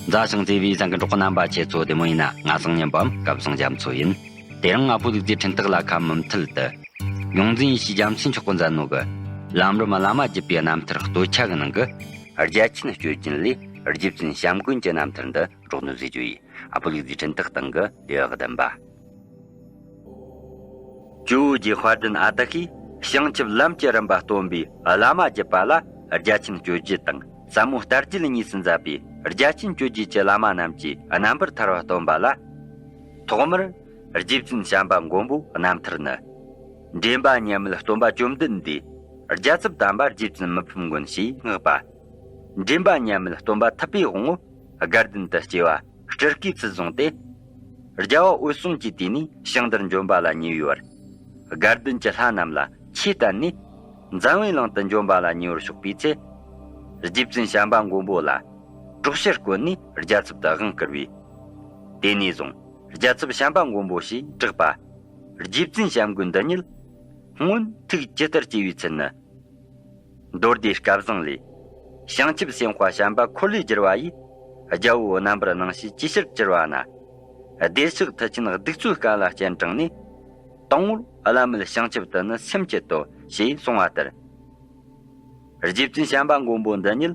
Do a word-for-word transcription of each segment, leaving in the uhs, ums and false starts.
མཛའ་ཞིང་བརྩེ་བའི་གསན་མཁན་གྲོགས་པོ་རྣམ་པ་ཁྱེད་ཚོ་བདེ་མོ་ཡིན་ན། ང་སང་ཉིན་པའམ་སྐལ་བཟང་རྒྱ་མཚོ་ཡིན། དེ་རིང་ང་ཕོ་ལུག་རྫིའི་འཕྲིན་ཐག་ལ་ཁ་མུ་མཐུད་དུ། ཡོངས་འཛིན་ཡེ་ཤེས་རྒྱ་མཚོས་མཆོག་གིས་མཛད་ནོ་གི། ལམ་རིམ་བླ་མ་བརྒྱུད་པའི་རྣམ་ཐར་སྟོད་ཆ་གི་ནང་གི། རྒྱལ་ཆེན་སྤྱོད་ཅན་ལས་རྗེ་བཙུན་བྱམས་མགོན་གྱི་རྣམ་ཐར་འདི་སྒྲོག་ནོ་ཟེར་རྒྱུ་ཡིན། ཨ་ཕོ་ལུག་རྫིའི་འཕྲིན་ཐག་སྟེང་གི་ལེའུ་བདུན་པ། ཇོ་བོ་རྗེ་དཔལ་ལྡན་ཨ་ཏི་ཤས་བྱང་ཆུབ་ལམ་གྱི་རིམ་པ་སྟོན་པའི་བླ་མ་བརྒྱུད་པ་ལ། རྒྱལ་ཆེན་སྤྱོད་བརྒྱུད་དང་ཟབ་མོ་ལྟ་བརྒྱུད་གཉིས་སུ་མཛད་པའི་རྒྱལ་ཆེན་སྤྱོད་བརྒྱུད་ཀྱི་བླ་མ་རྣམས་ཀྱིས་རྣམ་པར་ཐར་པ་སྟོན་པ་ལ། ཐོག་མར་རྗེ་བཙུན་བྱམས་པ་མགོན་པོའི་རྣམ་ཐར་ནི། འདྲེན་པ་མཉམ་མེད་སྟོན་པ་བཅོམ་ལྡན་འདས། རྒྱལ་ཚབ་དམ་པ་རྗེ་བཙུན་མི་ཕམ་མགོན་ཞེས་བསྔགས་པ། འདྲེན་པ་མཉམ་མེད་སྟོན་པ་ཐུབ་པའི་དབང་པོ་དགའ་ལྡན་དུ་སྐྱེ་བ་སྤྲུལ་སྐུའི་ཚུལ་བཟུང་སྟེ། རྒྱལ་བ་འོད་སྲུང་གི་དུས་ནས་ཞིང་འདིར་འབྱོན་པ་ལ་ཉེ་བའི་བར། དགའ་ལྡན་གྱི་ལྷ་རྣམས་ལ་ཆོས་བསྟན་ནས། འཛམ་བུའི་གླིང་དུ་འབྱོན་པ་ལ་ཉེ་བར་ཕྱོགས་པའི་ཚེ། རྗེ་བཙུན་བྱམས་པ་མགོན་པོ་ལ་གྲོགས་བྱར་བསྐོས་ནས་རྒྱལ་ཚབ་ཏུ་དབང་བསྐུར་བས། དེ་ནས་བཟུང་རྒྱལ་ཚབ་བྱམས་པ་མགོན་པོ་ཞེས་གྲགས་པ། རྗེ་བཙུན་བྱམས་མགོན་འདི་ཉིད་སྔོན་ཐུགས་ཇི་ལྟར་སྐྱེས་པའི་ཚུལ་ནི། མདོ་སྡེ་སྐལ་བཟང་ལས། བྱང་ཆུབ་སེམས་དཔའ་བྱམས་པ་འཁོར་ལོས་སྒྱུར་བ་ཡིས། རྒྱལ་པོ་རྣམ་པར་སྣང་བྱེད་ཅི་ཕྱིར་གྱུར་པ་ན། བདེ་གཤེགས་མཐུ་ཆེན་གདུགས་ཚོད་སྐམ་ལ་སྤྱན་དྲངས་ནས། དང་པོར་བླ་མེད་བྱང་ཆུབ་ཏུ་ནི་སེམས་བསྐྱེད་དོ། ཞེས་གསུངས་པ་ལྟར། རྗེ་བཙུན་བྱམས་པ་མགོན་པོ་འདི་ཉིད་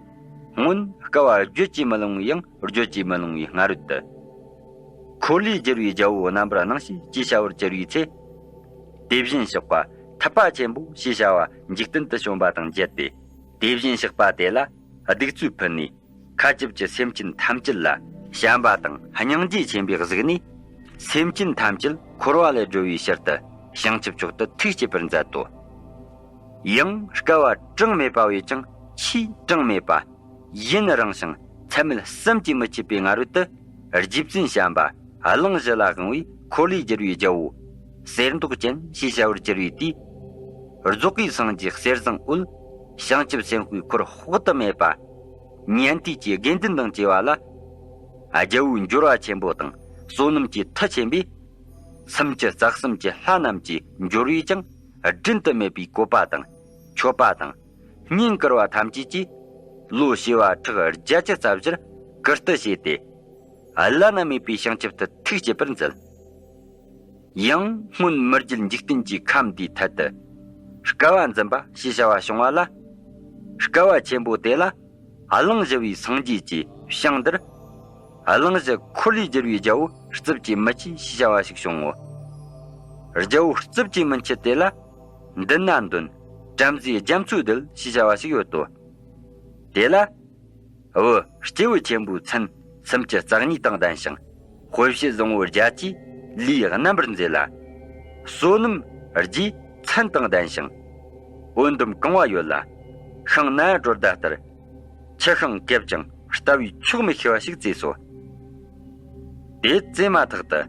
སྔོན་བསྐལ་པ་བརྗོད་ཀྱིས་མི་ལང་བའི་ཡང་བརྗོད་ཀྱིས་མི་ལང་བའི་སྔ་རོལ་དུ། འཁོར་ལོས་སྒྱུར་བའི་རྒྱལ་པོ་རྣམ་པར་སྣང་བྱེད་ཅེས་བྱ་བར་གྱུར་པའི་ཚེ། དེ་བཞིན་གཤེགས་པ་ཐུབ་པ་ཆེན་པོ་ཞེས་བྱ་བ་འཇིག་རྟེན་དུ་བྱོན་པ་དང་མཇལ་ཏེ། དེ་བཞིན་གཤེགས་པ་དེ་ལ་གདུགས་ཚོད་ཕུལ་ནས། མཁའ་ཁྱབ་ཀྱི་སེམས་ཅན་ཐམས་ཅད་ལ་བྱམས་པ་དང་སྙིང་རྗེ་ཆེན་པོའི་གཟུགས་ནས། སེམས་ཅན་ཐམས་ཅད་འཁོར་བ་ལས་སྒྲོལ་བའི་ཕྱིར་དུ་བྱང་ཆུབ་མཆོག་ཏུ་ཐུགས་བསྐྱེད་པར་མཛད་དོ། ཡང་བསྐལ་པ་གྲངས་མེད་པ་བས་ཀྱང་ཆེས་གྲངས་མེད་པ། ཡུན་རིང་ཞིང་ཚད་མེད་བསམ་གྱིས་མི་ཁྱབ་པའི་སྔ་རོལ་དུ། རྗེ་བཙུན་བྱམས་པ་གླིང་བཞི་ལ་དབང་བའི་འཁོར་ལོས་སྒྱུར་བའི་རྒྱལ་པོ། གསེར་མདོག་ཅན་ཞེས་བྱ་བར་གྱུར་པའི་དུས། རྫོགས་པའི་སངས་རྒྱས་གསེར་ཟངས་འོད། བྱང་ཆུབ་སེམས་དཔའི་འཁོར་དཔག་ཏུ་མེད་པ། ཉན་ཐོས་ཀྱི་དགེ་འདུན་དང་བཅས་པ་ལ། རྒྱལ་པོའི་འབྱོར་བ་ཆེན་པོ་དང་བསོད་ནམས་ཀྱི་མཐུ་ཆེན་པོས། སུམ་ཅུ་རྩ་གསུམ་གྱི་ལྷ་རྣམས་ཀྱི་འབྱོར་བས་ཀྱང་། དྲིན་དུ་མེད་པའི་བཀོད་པ་དང་མཆོད་པ་དང་། བསྙེན་བཀུར་བ་ཐམས་ཅད་ཀྱིས། ལོ་བྱེ་བ་ཕྲག་བརྒྱད་ཅུ་རྩ་བཞིར་བསྐུལ་ཏུ་བྱས་ཏེ། བླ་ན་མེད་པའི་བྱང་ཆུབ་ཏུ་ཐུགས་བསྐྱེད་པར་མཛད། ཡང་སྔོན་མི་བརྒྱུད་འཇིག་རྟེན་གྱི་ཁམས་འདིའི་ཐད་དུ། བསྐལ་པ་འཛིན་པ་ཞེས་བྱ་བ་བྱུང་བ་ལ། བསྐལ་པ་ཆེན་པོ་དེ་ལ། གླིང་བཞི་བའི་སངས་རྒྱས་ཀྱི་ཞིང་འདིར། གླིང་བཞི་འཁོར་ལོས་སྒྱུར་བའི་རྒྱལ་པོ་རྩིབས་ཀྱི་མུ་ཁྱུད་ཞེས་བྱ་བ་ཞིག་བྱུང་ངོ་། རྒྱལ་པོ་རྩིབས་ཀྱི་མུ་ཁྱུད་དེ་ལ། མདུན་ན་འདོན། བྲམ་ཟེ་རྒྱ་མཚོའི་རྡུལ་ཞེས་བྱ་བ་ཞིག་ཡོད་དོ། དེ་ལ། བུ་སྐྱེས་བུ་ཆེན་པོའི་མཚན་སུམ་ཅུ་རྩ་གཉིས་དང་ལྡན་ཞིང་། དཔེ་བྱད་བཟང་པོ་བརྒྱད་ཀྱིས་ལུས་རྣམ་པར་མཛེས་ལ། བསོད་ནམས་རྒྱས་མཚན་དང་ལྡན་ཞིང་། འོད་འདུམ་གང་བ་ཡོད་ལ། ཤིང་ནན་དྲོད་ཟླ་ལྟར། ཆུ་ཤིང་གེབ་ཅིང་ལྟ་བས་ཆོག་མི་ཤེས་པ་ཞིག་བཙས་སོ། དེ་བཙས་མ་ཐག་ཏུ།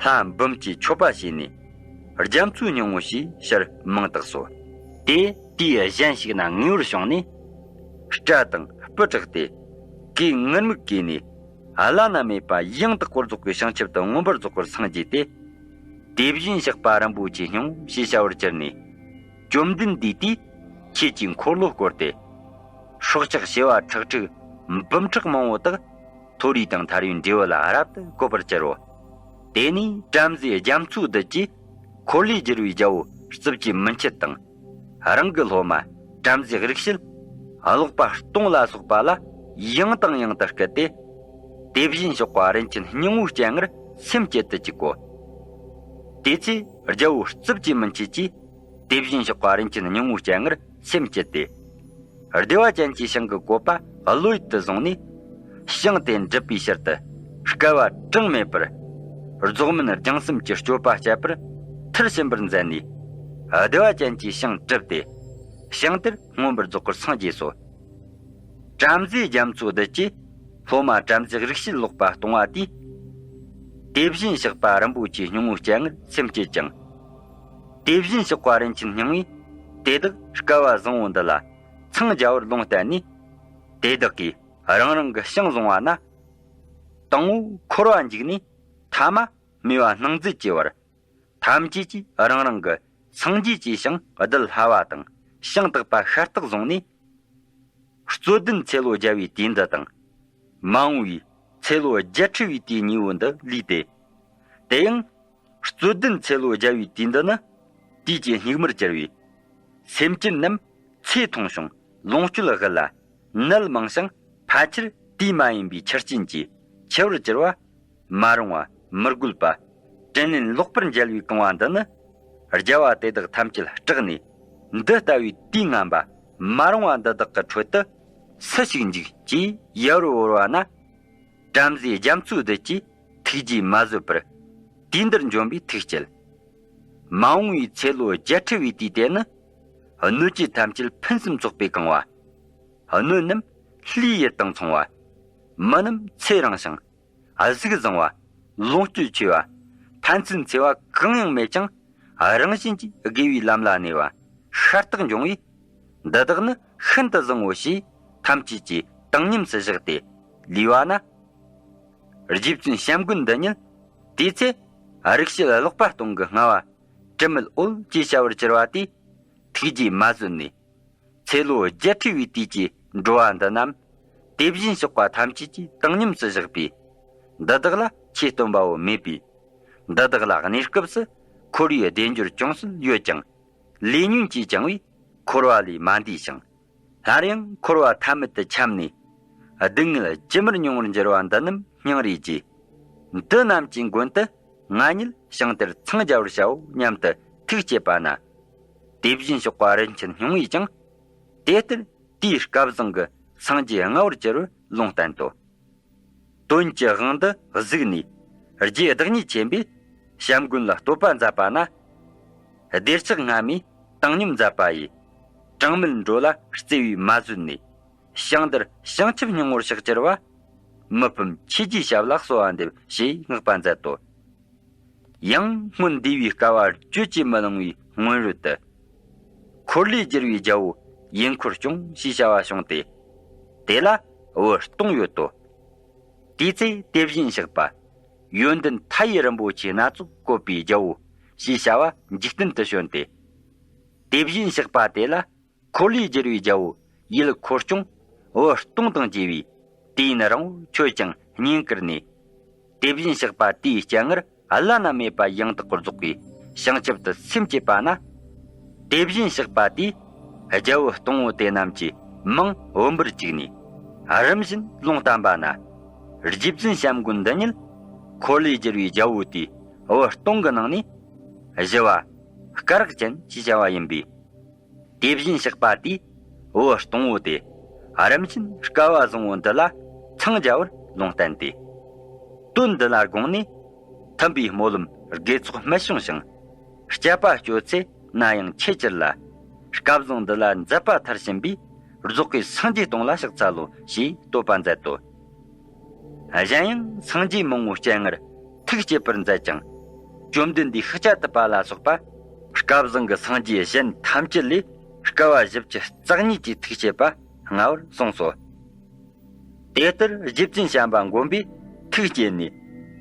ལྷ་འབུམ་གྱིས་མཆོད་པ་བྱས་ནས། རྒྱ་མཚོའི་སྙིང་པོ་ཞེས་ཕྱིར་མིང་བཏགས་སོ། དེ་དུས་གཞན་ཞིག་ན་ངེས་པར་བྱུང་ནས། སྐྲ་དང་སྤུ་བྲེགས་ཏེ། གོས་ངུར་སྨྲིག་གོས་ནས། བླ་ན་མེད་པ་ཡང་དག་པར་རྫོགས་པའི་བྱང་ཆུབ་ཏུ་མངོན་པར་རྫོགས་པར་སངས་རྒྱས་ཏེ། དེ་བཞིན་གཤེགས་པ་རིན་པོ་ཆེའི་སྙིང་པོ་ཞེས་བྱ་བར་གྱུར་ནས། བཅོམ་ལྡན་འདས་དེས་ཆོས་ཀྱི་འཁོར་ལོ་བསྐོར་ཏེ། སྲོག་ཆགས་བྱེ་བ་ཁྲག་ཁྲིག་འབུམ་ཕྲག་མང་པོ་དག་མཐོ་རིས་དང་ཐར་པའི་འབྲས་བུ་ལ་རབ་ཏུ་བཀོད་པར་གྱུར་རོ། དེ་ནས་བྲམ་ཟེ་རྒྱ་མཚོའི་རྡུལ་གྱིས་འཁོར་ལོས་སྒྱུར་བའི་རྒྱལ་པོ་རྩིབས་ཀྱི་མུ་ཁྱུད་དང་། རང་གི་སློབ་མ་བྲམ་ཟེ་རིགས་བྱེད་ཀློག་པ་སྟོང་ལ་སོགས་པ་ལ་ཡང་དང་ཡང་དུ་བསྐུལ་ཏེ། དེ་བཞིན་གཤེགས་པ་རིན་ཆེན་སྙིང་པོའི་སྤྱན་སྔར་སེམས་བསྐྱེད་དུ་བཅུག་གོ། དེ་ཚེ་རྒྱལ་པོ་རྩིབས་ཀྱི་མུ་ཁྱུད་ཀྱིས། དེ་བཞིན་གཤེགས་པ་རིན་ཆེན་སྙིང་པོའི་སྤྱན་སྔར་སེམས་བསྐྱེད་དེ། བདེ་བ་ཅན་གྱི་ཞིང་གི་བཀོད་པ་བློ་ཡུལ་དུ་བཟུང་ནས། ཞིང་དེ་འགྲུབ་པའི་ཕྱིར་དུ་བསྐལ་པ་གྲངས་མེད་པར། རྫོགས་སྨིན་སྦྱངས་བསམ་གྱི་སྤྱོད་པ་སྤྱད་པར་མཐར་ཕྱིན་པར་མཛད་ནས། བདེ་བ་ཅན་གྱི་ཞིང་བསྒྲུབས་ཏེ། ཞིང་དེར་མངོན་པར་རྫོགས་པར་སངས་རྒྱས་སོ། བྲམ་ཟེ་རྒྱ་མཚོའི་རྡུལ་གྱིས་སློབ་མ་བྲམ་ཟེ་རིགས་བྱེད་ཀློག་པ་གཏོང་བ་དེས། དེ་བཞིན་གཤེགས་པ་རིན་པོ་ཆེའི་སྙིང་པོའི་སྤྱན་སྔར་སེམས་བསྐྱེད་ཅིང་། དེ་བཞིན་གཤེགས་པ་རིན་ཆེན་སྙིང་པོས་དེ་དག་བསྐལ་པ་བཟང་པོ་འདི་ལ་འཚང་རྒྱ་བར་ལུང་བསྟན་ནས། དེ་དག་གིས་རང་རང་གི་ཞིང་བཟུང་བ་ན། དང་པོ་འཁོར་བ་འཇིག་ནས་ཐ་མ་སྨེ་བ་སྣང་མཛད་ཀྱི་བར། ཐམས་ཅད་ཀྱིས་རང་རང་གི་སངས་རྒྱས་ཀྱི་ཞིང་རྡུལ་ལྷ་བ་དང་ཞིང་དག་པ་ཤ་སྟག་བཟུང་ནས། རྩོད་ལྡན་ཚེ་ལོ་བརྒྱ་པའི་དུས་འདི་དང་། མ་འོངས་པའི་ ཚེ་ལོ་བརྒྱད་ཁྲི་བའི་དུས་གཉིས་པོ་འདི་ལུས་ཏེ། དེ་ཡང་རྩོད་ལྡན་ཚེ་ལོ་བརྒྱ་བའི་དུས་འདི་ནི་དུས་ཀྱི་སྙིགས་མར་གྱུར་བས། སེམས་ཅན་རྣམས་ཚེ་ཐུང་ཞིང་ལོངས་སྤྱོད་དབུལ་ལ། ནད་མང་ཞིང་ཕལ་ཆེར་དུས་མ་ཡིན་པའི་ཆུ་རྐྱེན་གྱིས་འཆི་བར་གྱུར་པ། མ་རུངས་པ་མི་དགོས་པ། དྲིན་ལན་ལོག་པར་འཇལ་བའི་རྐང་བ་འདི་ནི། རྒྱལ་བ་དེ་དག་ཐམས་ཅད་སྐྲག་ནས། འདི་ལྟ་བུའི་དུས་ངན་པ་མ་རུངས་པ་འདི་དག་གི་ཁྲོད་དུ་སུ་ཞིག་འཇུག་ཅེས་ཡལ་བར་བོར་བ་ན། བྲམ་ཟེ་རྒྱ་མཚོའི་བདུད་ཀྱིས་ཐུགས་རྗེས་མ་བཟོད་པར། དུས་འདིར་འཇོམས་པའི་ཐུགས་བསྐྱེད། མ་འོངས་པའི་ཚེ་ལོ་བརྒྱད་ཁྲི་བའི་དུས་དེ་ནི། སྣོད་བཅུད་ཐམས་ཅད་ཕུན་སུམ་ཚོགས་པའི་གང་བ། སྣོད་རྣམས་ལྷའི་ཡུལ་དང་མཚུངས་པ། མི་རྣམས་ཚེ་རིང་ཞིང་། གཟུགས་བཟང་བ། ལོངས་སྤྱོད་ཆེ་བ། ཕན་ཚུན་འཚེ་བ་གང་ཡང་མེད་ཅིང་། རང་བཞིན་གྱིས་དགེ་བའི་ལམ་ལ་གནས་པ་ཤ་སྟག་འབྱུང་བས། འདི་དག་ནི་ཤིན་ཏུ་བཟང་ངོ་ཞེས་ཐམས་ཅད་ཀྱིས་བཏང་སྙོམས་སུ་བཞག་སྟེ་ལུས་པ་ན། རྗེ་བཙུན་བྱམས་མགོན་འདི་ཉིད་དེའི་ཚེ་རིག་བྱེད་ཀློག་པ་སྟོང་གི་སྔ་བ་དྲི་མེད་འོད་ཅེས་བྱ་བར་གྱུར་པ་དེས་ཐུགས་རྗེས་མ་བཟོད་ནས། ཚེ་ལོ་བརྒྱད་ཁྲི་བའི་དུས་ཀྱི་འགྲོ་བ་འདི་རྣམས་དེ་བཞིན་གཤེགས་པ་ཐམས་ཅད་ཀྱིས་བཏང་སྙོམས་སུ་བཞག་པས། འདི་དག་ལ་ཆོས་སྟོན་པ་བོ་མེད་པས། འདི་དག་ལ་གནས་སྐབས་སུ་འཁོར་བའི་བདེ་འབྱོར་ཅུང་ཟད་ཡོད་ཀྱང་། ལས་ཉོན་གྱིས་བསྐྱངས་པས་འཁོར་བ་ལས་མ་འདས་ཤིང་། སླར་ཡང་འཁོར་བ་ཐ་མལ་དུ་འཁྱམས་ནས་སྡུག་བསྔལ་ཇི་མར་མྱོང་བར་འགྱུར་བ་འདི་རྣམས་སྙིང་རེ་རྗེ། འདི་རྣམས་ཀྱི་མགོན་དུ་ང་ཉིད་ཞིང་དེར་འཚང་རྒྱ་བར་བྱའོ་སྙམ་དུ་ཐུགས་བསྐྱེད་པ་ན། དེ་བཞིན་གཤེགས་པ་རིན་ཆེན་སྙིང་པོས་ཀྱང་། དེ་ལྟར་དེའི་སྐལ་བཟང་གི་སངས་རྒྱས་མངའ་བར་གྱུར་པར་ལུང་བསྟན་ཏོ། དོན་གྱི་དབང་འདི་གཟིགས་ནས་རྗེ་བདག་ཉིད་ཆེན་པོས་བྱམས་མགོན་ལ་བསྟོད་པ་མཛད་པ་ན། བདེ་ལྕག་སྔ་མས་བཏང་སྙོམས་མཛད་པ་ཡི། གྲངས་མེད་འགྲོ་ལ་བརྩེ་བས་མ་བཟོད་ནས། ཞིང་དེར་བྱང་ཆུབ་སྙིང་པོར་ཕྱག་བྱར་བ། མི་ཕམ་ཆོས་ཀྱི་ཞབས་ལ་གསོལ་བ་འདེབས་ཞེས་བསྔགས་པ་མཛད་དོ། ཡང་སྔོན་འདས་པའི་བསྐལ་པ་བརྗོད་ཀྱིས་མི་ལང་བའི་སྔོན་རོལ་དུ། འཁོར་ལོས་སྒྱུར་བའི་རྒྱལ་པོ་ཡུལ་འཁོར་སྐྱོང་ཞེས་བྱ་བ་བྱུང་སྟེ། དེ་ལ་བུ་སྟོང་ཡོད་དོ། དེའི་ཚེ་དེ་བཞིན་གཤེགས་པ་ཡོན་ཏན་མཐའ་ཡས་རིན་པོ་ཆེ་སྣ་ཚོགས་བཀོད་པའི་རྒྱལ་པོ་ཞེས་བྱ་བ་འཇིག་རྟེན་དུ་བྱོན་ཏེ། དེ་བཞིན་གཤེགས་པ་དེ་ལ་འཁོར་ལོས་སྒྱུར་བའི་རྒྱལ་པོ་ཡུལ་འཁོར་སྐྱོང་བུ་སྟོང་དང་བཅས་པས། དུས་ཡུན་རིང་པོར་མཆོད་ཅིང་བསྙེན་བཀུར་ནས། དེ་བཞིན་གཤེགས་པ་དེའི་སྤྱན་སྔར་བླ་ན་མེད་པ་ཡང་དག་པར་རྫོགས་པའི་བྱང་ཆུབ་ཏུ་སེམས་བསྐྱེད་པ་ན། དེ་བཞིན་གཤེགས་པ་དེས་རྒྱལ་པོ་སྟོང་པོ་དེ་རྣམས་ཀྱི་མིང་བུམ་པར་བཅུག་ནས་རིམ་བཞིན་ལུང་བསྟན་པ་ན། རྗེ་བཙུན་བྱམས་མགོན་འདི་ཉིད་འཁོར་ལོས་སྒྱུར་བའི་རྒྱལ་པོ་དེའི་བུ་སྟོང་གི་ནང་ནས་བཞི་བ་སྐ་རགས་ཅན་ཞེས་བྱ་བ་ཡིན་པས། དེ་བཞིན་གཤེགས་པ་དེས་བུ་སྟོང་པོ་དེ་རིམ་བཞིན་སྐལ་བ་བཟང་པོ་འདི་ལ་འཚང་རྒྱ་བར་ལུང་བསྟན་ཏེ། དོན་འདི་ལ་དགོངས་ནས་མཐུན་པའི་སྨོན་ལམ་དགེ་ཚོགས་སྨད་བྱུང་ཞིང་། སྤྱད་པ་སྤྱོད་ཚེ་ན་ཡང་ཆེས་ཆེར་ལ། སྐལ་བཟང་འདི་ལ་མཛད་པ་མཐར་ཕྱིན་པས་རྫོགས་པའི་སངས་རྒྱས་སྟོང་ལ་ཕྱག་འཚལ་ལོ་ཞེས་བསྟོད་པ་མཛད་དོ། གཞན་ཡང་སངས་རྒྱས་མང་པོའི་སྤྱན་སྔར་ཐུགས་བསྐྱེད་པར་མཛད་ཅིང་། བཅོམ་ལྡན་འདས་ཤཱཀྱ་ཐུབ་པ་ལ་སོགས་པ་སྐལ་བཟང་གི་སངས་རྒྱས་གཞན་ཐམས་ཅད་ལས་བསྐལ་པ་བཞི་བཅུ་རྩ་གཉིས་ཀྱི་ཐུགས་བསྐྱེད་པ་སྔ་བར་གསུངས་སོ། དེ་ལྟར་རྗེ་བཙུན་བྱམས་པ་མགོན་པོས་ཐུགས་བསྐྱེད་ནས་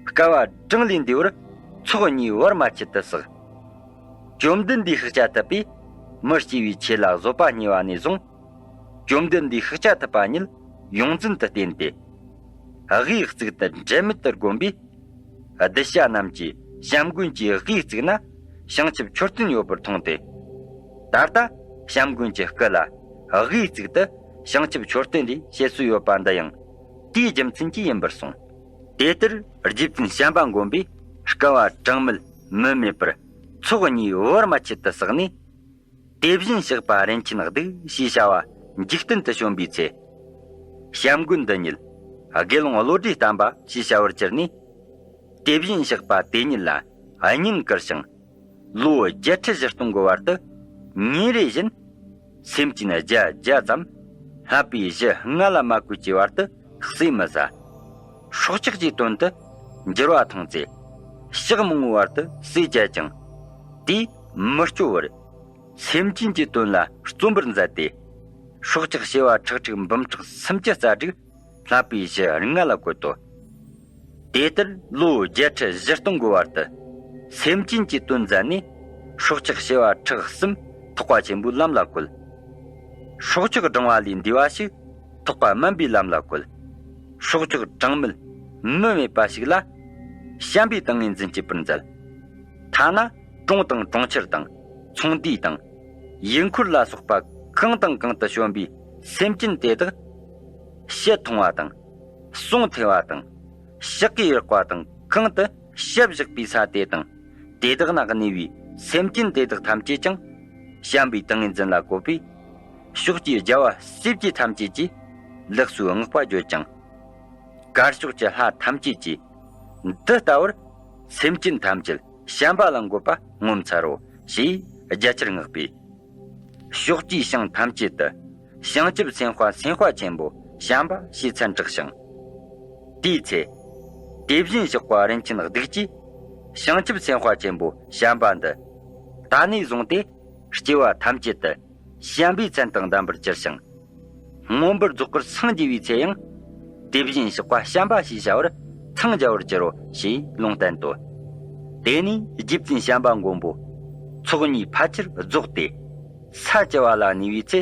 བསྐལ་པ་གྲངས་ལས་འདས་པར་ཚོགས་གཉིས་བར་མ་ཆད་དུ་བསགས། བཅོམ་ལྡན་འདས་ཤཱཀྱ་ཐུབ་པས་མི་སྐྱེ་བའི་ཆོས་ལ་བཟོད་པ་བརྙེས་པ་ནས་བཟུང་། བཅོམ་ལྡན་འདས་ཤཱཀྱ་ཐུབ་པ་ཉིད་ཡོངས་འཛིན་དུ་བསྟེན་ཏེ། དབུས་གཙུག་ཏུ་འབྲལ་མེད་དུ་བསྒོམས་པས། གདུལ་བྱ་རྣམས་ཀྱིས་བྱམས་མགོན་གྱི་དབུས་གཙུག་ན་བྱང་ཆུབ་མཆོད་རྟེན་ཡོད་པར་མཐོང་སྟེ། ད་ལྟ་བྱམས་མགོན་གྱི་སྐུ་ལ་དབུས་གཙུག་ཏུ་བྱང་ཆུབ་མཆོད་རྟེན་རེ་བྱེད་སྲོལ་ཡོད་པ་འདི་ཡང་དེའི་རྒྱུ་མཚན་གྱིས་ཡིན་པར་གསུངས། དེ་ལྟར་རྗེ་བཙུན་བྱམས་པ་མགོན་པོས་བསྐལ་པ་གྲངས་མེད་མུ་མེད་པར་ཚོགས་གཉིས་བར་མ་ཆད་དུ་བསགས་ནས། དེ་བཞིན་གཤེགས་པ་རིན་ཆེན་གདུགས་ཞེས་བྱ་བ་འཇིག་རྟེན་དུ་བྱོན་པའི་ཚེ། བྱམས་མགོན་འདི་ཉིད་དགེ་སློང་བློ་གྲོས་བརྟན་པ་ཞེས་བྱ་བར་གྱུར་ནས། དེ་བཞིན་གཤེགས་པ་དེ་ཉིད་ལ་བསྙེན་བཀུར་ཞིང་། ལོ་བརྒྱད་ཁྲི་བཞི་སྟོང་གི་བར་དུ་ཉིན་རེ་བཞིན་སེམས་ཅན་བརྒྱ་བརྒྱ་ཙམ་བསླབ་པའི་གཞི་ལྔ་ལ་མ་བཀོལ་གྱི་བར་དུ་ཟས་མི་ཟ། སྲོག་ཆགས་ཀྱི་དོན་དུ་འགྱུར་བ་མཐོང་ཚེ་ཞག་མང་པོའི་བར་དུ་ཟས་བཅད་ཀྱང་དེས་མི་སྐྱོ་བར། སེམས་ཅན་གྱི་དོན་ལ་བརྩོན་པར་མཛད་དེ། སྲོག་ཆགས་བྱེ་བ་ཁྲག་ཁྲིག་འབུམ་ཕྲག་སུམ་བརྒྱ་རྩ་དྲུག་བསླབ་པའི་གཞི་ལྔ་ལ་བཀོད་དོ། དེ་ལྟར་ལོ་བརྒྱད་ཁྲི་བཞི་སྟོང་གི་བར་དུ་སེམས་ཅན་གྱི་དོན་མཛད་ནས། སྲོག་ཆགས་བྱེ་བ་ཁྲག་གསུམ་ཐེག་པ་ཆེན་པོའི་ལམ་ལ་བཀོད། སྲོག་ཆགས་བགྲང་བ་ལས་འདས་པ་ཞིག་ཐེག་པ་དམན་པའི་ལམ་ལ་བཀོད། སྲོག་ཆགས་གྲངས་མེད་ མི་མེད་པ་ཞིག་ལ་བྱམས་པའི་ཏིང་ངེ་འཛིན་སྐྱེད་པར་མཛད། ཐ་ན་གྲོང་དང་གྲོང་ཁྱེར་དང་ཚོང་སྡེ་དང་ཡུལ་འཁོར་ལ་སོགས་པ་གང་དང་གང་དུ་བྱོན་པའི་སེམས་ཅན་དེ་དག་ཕྱི་མཐོང་བ་དང་། གསུང་ཐོས་པ་དང་། ཕྱག་གིས་རེག་པ་དང་གང་དུ་ཞབས་བཞག་པའི་ས་དེ་དང་དེ་དག་ན་གནས་པའི་སེམས་ཅན་དེ་དག་ཐམས་ཅད་ཀྱང་བྱམས་པའི་ཏིང་ངེ་འཛིན་ལ་བཀོད་པས། ཕྱོགས་ཀྱི་རྒྱལ་བ་སྲས་བཅས་ཐམས་ཅད་ཀྱིས་ལེགས་སོའི་བསྔགས་པ་བརྗོད་ཅིང་། དཀར་ཕྱོགས་ཀྱི་ལྷ་ཐམས་ཅད་ཀྱིས་འདི་ལྟ་བུར་སེམས་ཅན་ཐམས་ཅད་བྱམས་པ་ལ་འགོད་པ་ངོ་མཚར་རོ་ཞེས་རྒྱ་ཆེར་བསྔགས་པས། ཕྱོགས་ཀྱི་ཞིང་ཐམས་ཅད་དུ་བྱང་ཆུབ་སེམས་དཔའ་སེམས་དཔའ་ཆེན་པོ་བྱམས་པ་ཞེས་མཚན་གྲགས་ཤིང་། དེའི་ཚེ། དེ་བཞིན་གཤེགས་པ་རིན་ཆེན་གདུགས་ཀྱིས་བྱང་ཆུབ་སེམས་དཔའ་ཆེན་པོ་བྱམས་པ་འདི་ད་ནས་བཟུང་སྟེ་སྐྱེ་བ་ཐམས་ཅད་དུ་བྱམས་པའི་མཚན་དང་ལྡན་པར་གྱུར་ཞིང་། མངོན་པར་རྫོགས་པར་སངས་རྒྱས་པའི་ཚེ་ཡང་དེ་བཞིན་གཤེགས་པ་བྱམས་པ་ཞེས་བྱ་བར་འཚང་རྒྱ་བར་འགྱུར་རོ་ཞེས་ལུང་བསྟན་ཏོ། དེ་ནས་རྗེ་བཙུན་བྱམས་པ་མགོན་པོ་ཚོགས་གཉིས་ཕལ་ཆེར་རྫོགས་ཏེ་ས་བཅུ་པ་ལ་གནས་པའི་ཚེ།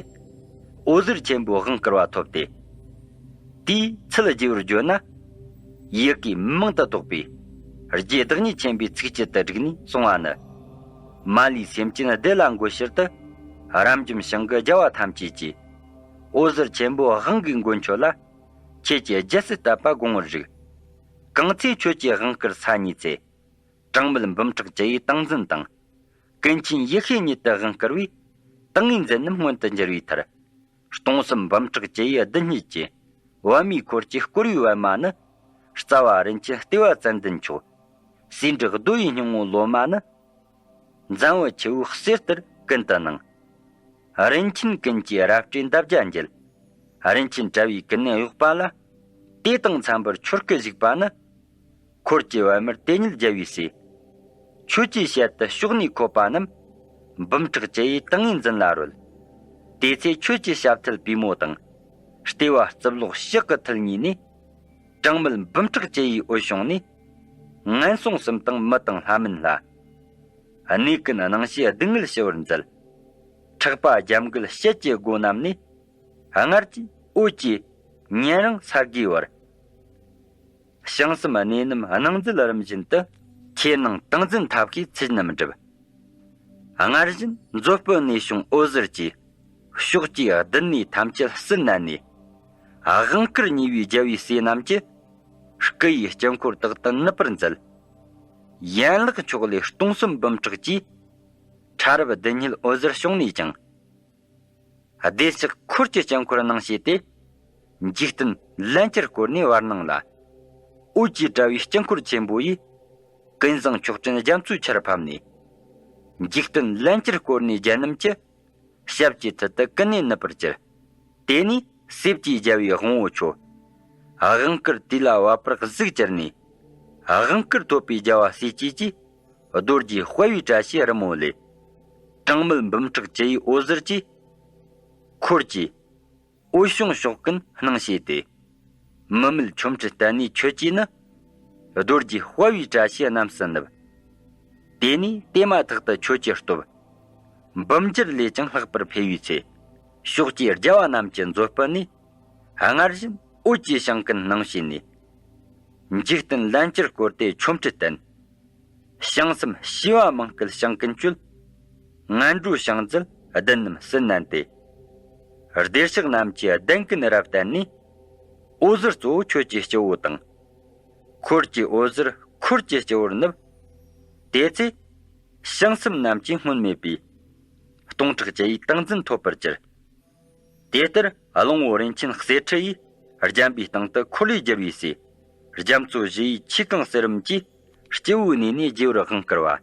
འོད་ཟེར་ཆེན་པོའི་དབང་བསྐུར་བ་ཐོབ་སྟེ། དེའི་ཚུལ་རྒྱས་པར་བརྗོད་ན། ཡི་གེ་མང་དུ་དོགས་པའི་རྒྱུད་བདག་ཉིད་ཆེན་པོའི་ཚིགས་བཅད་དུ་བསྒྲིགས་ནས་གསུངས་པ་ནི། མ་ལུས་སེམས་ཅན་བདེ་ལ་འགོད་ཕྱིར་དུ། རབ་འབྱམས་ཞིང་གི་རྒྱལ་བ་ཐམས་ཅད་ཀྱིས། འོད་ཟེར་ཆེན་པོའི་དབང་གིས་མགོན་ཁྱོད་ལ། ཁྱེད་ཀྱི་རྒྱལ་སྲིད་བསྟན་པ་དགོངས་པར་རིགས། གང་ཚེ་ཁྱོད་ཀྱི་དབང་བསྐུར་ས་ཉིད་ཚེ། གྲངས་མེད་འབུམ་ཕྲག་བཅུ་ཡི་ཏིང་འཛིན་དང་། ཀུན་མཁྱེན་ཡེ་ཤེས་ཉིད་དུ་དབང་བསྐུར་བས། ཏིང་ངེ་འཛིན་རྣམས་མངོན་དུ་འགྱུར་བའི་མཐར། སྟོང་གསུམ་འབུམ་ཕྲག་བཅུ་ཡི་རྡུལ་སྙེད་ཀྱི། པདྨའི་འཁོར་གྱིས་བསྐོར་བའི་པདྨ་ནི། རྩ་བ་རིན་ཆེན་ལྟེ་བ་ཙན་དན་མཆོག་ཟེའུ་འབྲུ་རྡོ་ཡི་སྙིང་པོ་ལོ་མ་ནི། འཛམ་བུ་ཆུ་བོའི་གསེར་ལྟར་ཀུན་ཏུ་སྣང་། རིན་ཆེན་ཀུན་གྱི་རལ་གྲི་འདབ་བརྒྱ་འགྱེད། རིན་ཆེན་དྲ་བའི་ཀུན་ནས་གཡོགས་པ་ལ། དེ་དང་འཚམ་པར་ཁྱོད་སྐུ་བཞུགས་པ་ནི། འཁོར་གྱི་པདྨར་དེ་ཉིད་རྒྱལ་བའི་སྲས། ཁྱོད་ཀྱི་ཞལ་དུ་ཕྱོགས་ནས་འཁོད་པ་རྣམས། འབུམ་ཕྲག་བཅུ་ཡི་ཏིང་ངེ་འཛིན་ལ་རོལ། དེ་ཚེ་ཁྱོད་ཀྱི་ཞབས་མཐིལ་པུས་མོ་དང་། ལྟེ་བ་རྩིབ་ལོགས་ཕྱག་གི་མཐིལ་གཉིས་ནས། གྲངས་མེད་འབུམ་ཕྲག་བཅུ་ཡི་འོད་བྱུང་ནས། ངན་སོང་གསུམ་དང་མི་དང་ལྷ་མིན་ལྷ། གནས་ཀུན་སྣང་བྱེད་སྡུག་བསྔལ་ཞི་བར་མཛད། ཕྲག་པ་རྒྱབ་འགལ་ཞལ་གྱི་སྒོ་རྣམས་ནས། སྔར་གྱི་འོད་ཀྱིས་ཉན་རང་ས་དགུའི་བར། བྱང་སེམས་གནས་རྣམས་སྣང་མཛད་རིམ་བཞིན་དུ། ཁྱེད་སྣང་ཏིང་འཛིན་ཐབས་ཀྱིས་ཚུལ་རྣམས་བསྒྲུབས། སྔར་བཞིན་མཛོད་སྤུ་ནས་བྱུང་འོད་ཟེར་གྱིས། ཕྱོགས་ཀྱི་རྡུལ་སྣོད་ཐམས་ཅད་ཟིལ་གནོན་ནས། དབང་བསྐུར་ཉེ་བའི་རྒྱལ་བའི་སྲས་རྣམས་ཀྱི། སྐུ་ཡི་དཀྱིལ་འཁོར་དག་ཏུ་ནུབ་པར་མཛད། ཡན་ལག་མཆོག་ལས་སྟོང་གསུམ་འབུམ་ཕྲག་གིས། ཕྲ་རབ་རྡུལ་སྙེད་འོད་ཟེར་བྱུང་ནས་ཀྱང་། བདེ་གཤེགས་འཁོར་གྱི་དཀྱིལ་འཁོར་སྣང་བྱས་ཏེ། འཇིག་རྟེན་ལན་བཅུར་བསྐོར་ནས་བར་སྣང་ལ། འོད་ཀྱི་དྲ་བའི་དཀྱིལ་འཁོར་ཆེན་པོ་ཡི། ཀུན་བཟང་མཆོག་སྤྲིན་རྒྱ་མཚོའི་ཆར་ཕབ་ནས། འཇིག་རྟེན་ལན་བཅུར་བསྐོར་ནས་རྒྱལ་རྣམས་ཀྱི། ཞབས་ཀྱི་མཐིལ་དུ་ཀུན་ནས་ནུབ་པར་གྱུར། དེ་ནས་སྲས་བཅས་རྒྱལ་བའི་དབང་པོ་ཁྱོད། དབང་བསྐུར་དུས་ལ་བབ་པར་གཟུགས་གྱུར་ནས། དབང་བསྐུར་ཐོབ་པའི་རྒྱལ་བ་སྲས་བཅས་ཀྱིས། རྡོ་རྗེ་དཔལ་བའི་བཀྲ་ཤིས་རི་མོ་ལས། གྲངས་མེད་འབུམ་ཕྲག་བཅུ་ཡི་འོད་ཟེར་གྱིས། འཁོར་གྱི་འོད་བྱུང་ཕྱོགས་ཀུན་སྣང་བྱས་ཏེ། མི་མེད་ཆོ་འཕྲུལ་བསྟན་ནས་ཁྱོད་ཀྱིས་ནི། རྡོ་རྗེ་དཔལ་བའི་བཀྲ་ཤིས་རྣམས་སུ་ནུབ། དེ་ནས་དེ་མ་ཐག་ཏུ་ཁྱོད་ཀྱི་སྟོབས། འབུམ་འགྱུར་ལས་ཀྱང་ལྷག་པར་འཕེལ་བའི་ཚེ། ཕྱོགས་ཀྱི་རྒྱལ་བ་རྣམས་ཀྱི་མཛོད་སྤུ་ནས། སྔར་བཞིན་འོད་ཀྱི་ཞིང་ཀུན་སྣང་བྱས་ནས། འཇིག་རྟེན་ལན་བཅུར་བསྐོར་ཏེ་ཆོ་འཕྲུལ་བསྟན། བྱང་སེམས་ཤེས་པ་མང་སྐད་ཞིང་ཀུན་བཅོལ། ངན་འགྲོའི་བྱང་རྫུན་བདུད་རྣམས་སུན་མནན་ཏེ། བདེ་གཤེགས་རྣམས་ཀྱི་གདན་ཀུན་རབ་བསྟན་ནས། འོད་ཟེར་གཙོ་བོ་ཁྱོད་ཀྱི་སྤྱི་བོ་དང་། འཁོར་གྱི་འོད་ཟེར་འཁོར་གྱི་སྤྱི་བོར་ནུབ། དེ་ཚེ་བྱང་སེམས་རྣམས་ཀྱི་སྔོན་མེད་པའི། སྟོང་ཕྲག་བཅུ་ཡི་ཏིང་འཛིན་ཐོབ་པར་གྱུར། དེ་ལྟར་གླང་པོ་རིན་ཆེན་གསེར་ཁྲི་ཡིས། རྒྱན་པའི་སྟེང་དུ་འཁོར་ལོས་སྒྱུར་བའི་སྲས། རྒྱ་མཚོ་བཞི་ཡི་ཆོས་གང་གསེར་རམ་གྱི། སྤྱི་བོའི་གནས་ནས་རྒྱས་པར་དབང་བསྐུར་བ།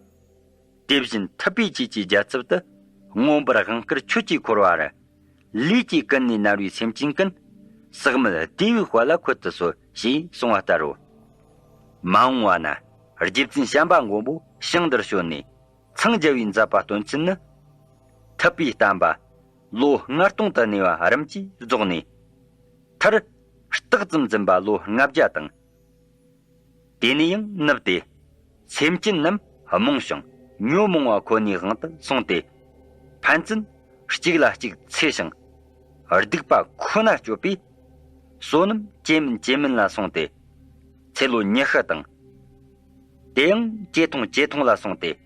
དེ་བཞིན་ཐུབ་པའི་ཆོས་ཀྱི་རྒྱལ་ཚབ་ཏུ། མངོན་པར་དབང་བསྐུར་ཁྱོད་ཀྱིས་འཁོར་བར། ལུས་ཀྱིས་ཀུན་ནས་མནར་བའི་སེམས་ཅན་ཀུན། ཟག་མེད་བདེ་བའི་དཔལ་ལ་འཁོད་དུ་གསོལ། ཞེས་གསུངས་པ་ལྟར་རོ། མ་འོངས་པ་ན་རྗེ་བཙུན་བྱམས་པ་མགོན་པོ་ཞིང་འདིར་བྱོན་ནས། འཚང་རྒྱ་བའི་མཛད་པ་སྟོན་ཚུལ་ནི། ཐུབ་པའི་བསྟན་པ་ལོ་ལྔ་སྟོང་དུ་གནས་པ་རིམ་གྱིས་རྫོགས་ནས། མཐར་རྟགས་ཙམ་འཛིན་པ་ལོ་ལྔ་བརྒྱ་དང་། དེ་ནས་ཡང་ནུབ་སྟེ། སེམས་ཅན་རྣམས་རྨོངས་ཤིང་ཉོན་མོངས་པ་ཁོ་ནའི་དབང་དུ་སོང་སྟེ། ཕན་ཚུན་གཅིག་ལ་གཅིག་འཚེ་ཞིང་། སྡིག་པ་ཁོ་ན་སྤྱོད་པས། བསོད་ནམས་ཇེ་མིན་ཇེ་མིན་ལ་སོང་སྟེ། ཚེ་ལོ་ཉི་ཤུ་དང་། དེ་ཡང་ཇེ་ཐུང་ཇེ་ཐུང་ལ་སོང་སྟེ།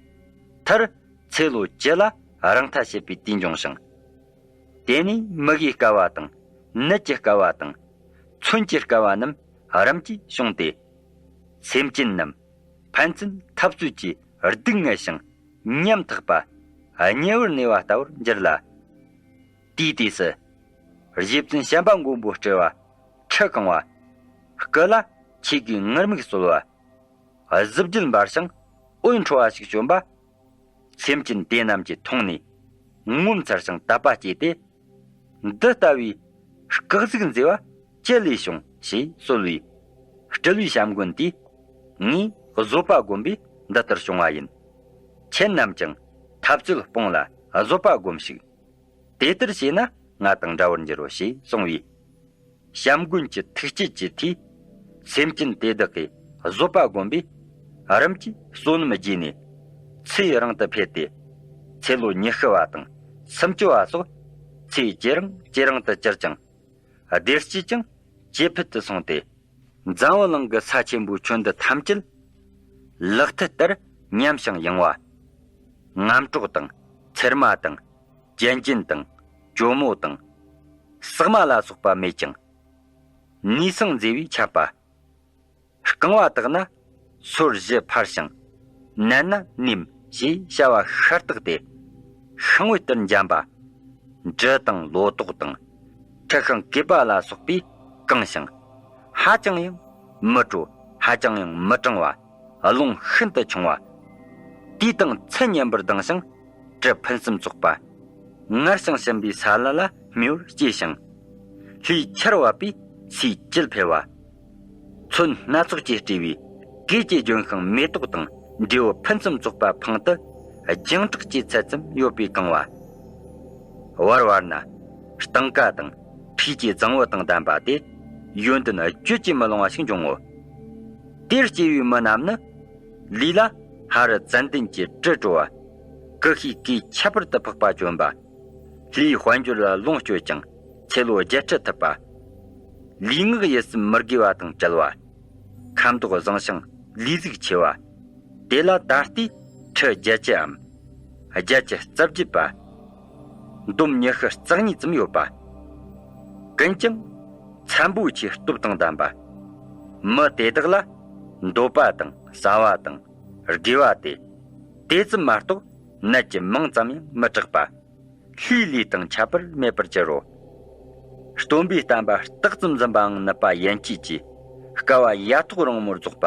མཐར་ཚེ་ལོ་བཅུ་ལ་རང་ཐ་ཤེས་པའི་དུས་འབྱུང་ཞིང་། དེ་ནས་མི་གི་དཀའ་བ་དང་། ནད་ཀྱི་དཀའ་བ་དང་། མཚོན་གྱི་དཀའ་བ་རྣམས་རིམ་གྱིས་བྱུང་སྟེ། སེམས་ཅན་རྣམས་ཕན་ཚུན་འཐབ་རྩོད་ཀྱིས་སྡུག་བསྔལ་ཞིང་ཉམ་ཐག་པ། དམྱལ་བར་གནས་པ་ལྟ་བུར་འགྱུར་ལ། དེའི་དུས་སུ། རྗེ་བཙུན་བྱམས་པ་མགོན་པོའི་སྤྲུལ་པ་ཁྲི་གང་བ། སྐུ་ལ་ཆོས་གོས་ངུར་སྨྲིག་གསོལ་བ། གཟི་བརྗིད་འབར་ཞིང་འོད་འཕྲོ་བ་ཞིག་བྱོན་པ། སེམས་ཅན་དེ་རྣམས་ཀྱིས་མཐོང་ནས་ངོ་མཚར་ཞིང་དད་པ་སྐྱེས་ཏེ། འདི་ལྟ་བུའི་སྐུ་གཟུགས་མཛེས་པ་ཅི་ལས་བྱུང་ཞེས་གསོལ་བས། སྤྲུལ་པའི་བྱམས་མགོན་དེས་ངས་བཟོད་པ་བསྒོམས་པས་འདི་ལྟར་བྱུང་བ་ཡིན། ཁྱེད་རྣམས་ཀྱང་འཐབ་རྩོད་སྤོངས་ལ་བཟོད་པ་བསྒོམས་ཤིག། དེ་ལྟར་བྱས་ན་ང་དང་འདྲ་བར་འགྱུར་རོ་ཞེས་གསུངས་པས། བྱམས་མགོན་གྱི་ཐུགས་བསྐྱེད་ཀྱི་མཐུས། སེམས་ཅན་དེ་དག་གིས་བཟོད་པ་བསྒོམས་པས། རིམ་གྱིས་བསོད་ནམས་རྒྱས་ནས། ཚེ་རིང་དུ་འཕེལ་ཏེ། ཚེ་ལོ་ཉི་ཤུ་བ་དང་། སུམ་ཅུ་བ་སོགས། ཚེ་ཇེ་རིང་ཇེ་རིང་དུ་གྱུར་ཅིང་། བདེ་སྐྱིད་ཀྱང་ཇེ་ཕུལ་དུ་སོང་སྟེ། འཛམ་བུ་གླིང་གི་ས་ཆེན་པོའི་ཁྱོན་འདི་ཐམས་ཅད། ལག་མཐིལ་ལྟར་མཉམ་ཞིང་ཡངས་པ། རྔམ་གྲོག་དང་། ཚེར་མ་དང་། ཅན་ཅན་དང་། ཇོ་མོ་དང་། ཟག་མ་ལ་སོགས་པ་མེད་ཅིང་། ནུས་སངས་མཛེས་པས་ཁྱབ་པ། རྐང་བ་དག་ན་སོར་བཞི་འཕར་ཞིང་། ནན་ན་ནེམ་ཞེས་བྱ་བ་ཤ་སྟག་སྟེ། ཤིང་བལ་ལྟར་འཇམ་པ། འབྲུ་དང་ལོ་ཏོག་དང་། ཁྲི་ཤིང་གོས་པ་ལ་སོགས་པས་གང་ཞིང་། ཧ་ཅང་ཡང་མི་དྲོ། ཧ་ཅང་ཡང་མི་གྲང་བ། རླུང་ཤིན་ཏུ་ཆུང་བ། དུས་དང་ཚད་མཉམ་པར་ལྡང་ཞིང་། དྲི་ཕུན་སུམ་ཚོགས་པ། ངར་ཞིང་ཞིམ་པའི་ས་ལ་ལ་སྨེ་བར་སྐྱེ་ཞིང་། ལྷའི་ཆར་བབས་པས་ཚེའི་དཀྱིལ་འཕེལ་བ། ཚོན་སྣ་ཚོགས་ཀྱིས་སྤྲས་པའི་གོས་ཀྱི་ལྗོན་ཤིང་མེ་ཏོག་དང་འབྲས་བུ་ཕུན་སུམ་ཚོགས་པ་འཕང་དུ་རྒྱང་གྲགས་ཀྱི་ཚད་ཙམ་ཡོད་པས་གང་བ། བར་བར་ན་ལྟེང་ཀ་དང་ཁྲུས་ཀྱི་རྫིང་བུ་དང་ལྡན་པ་དེ་ཡོན་ཏན་བརྗོད་ཀྱིས་མི་ལང་བ་ཞིག་འབྱུང་ངོ་། དེར་སྐྱེས་པའི་མི་རྣམས་ནི། ལུས་ལ་ཧ་རི་ཙན་དན་གྱི་དྲི་བྲོ་བ། ཀུ་ཤའི་གོས་ཁྱད་པར་དུ་འཕགས་པ་གྱོན་པ། ལྷའི་དཔལ་འབྱོར་ལ་ལོངས་སྤྱོད་ཅིང་ཚེ་ལོ་བརྒྱད་ཁྲི་ཐུབ་པ། ལུས་ངག་ཡིད་གསུམ་མི་དགེ་བ་དང་བྲལ་བ། ཁ་མདོག་བཟང་ཞིང་ལུས་གཟུགས་ཆེ་བ། དེ་ལ་ད་ལྟའི་ཁྲི་བརྒྱད་ཅུའམ། བརྒྱད་ཅུ་རྩ་བརྒྱད་པ། འདོམ་ཉི་ཤུ་རྩ་གཉིས་ཙམ་ཡོད་པ། ཀུན་ཀྱང་མཚན་པོ་ཆེའི་སྟོབས་དང་ལྡན་པ། མི་དེ་དག་ལ་འདོད་པ་དང་ཟ་བ་དང་དགེ་བ་སྟེ། དེ་ཙམ་མ་གཏོགས་ནད་ཀྱིས་མིང་ཙམ་ཡང་མི་གྲགས་པ། ལྷའི་ལུས་དང་ཁྱད་པར་མེད་པར་གྱུར་རོ། སྟོན་པའི་བསྟན་པ་རྟགས་ཙམ་འཛིན་པའང་ནུབ་པ་ཡན་ཆད་ཀྱིས་དཀའ་བ་ཡ་ཐོག་རིང་མོར་རྫོགས་པ།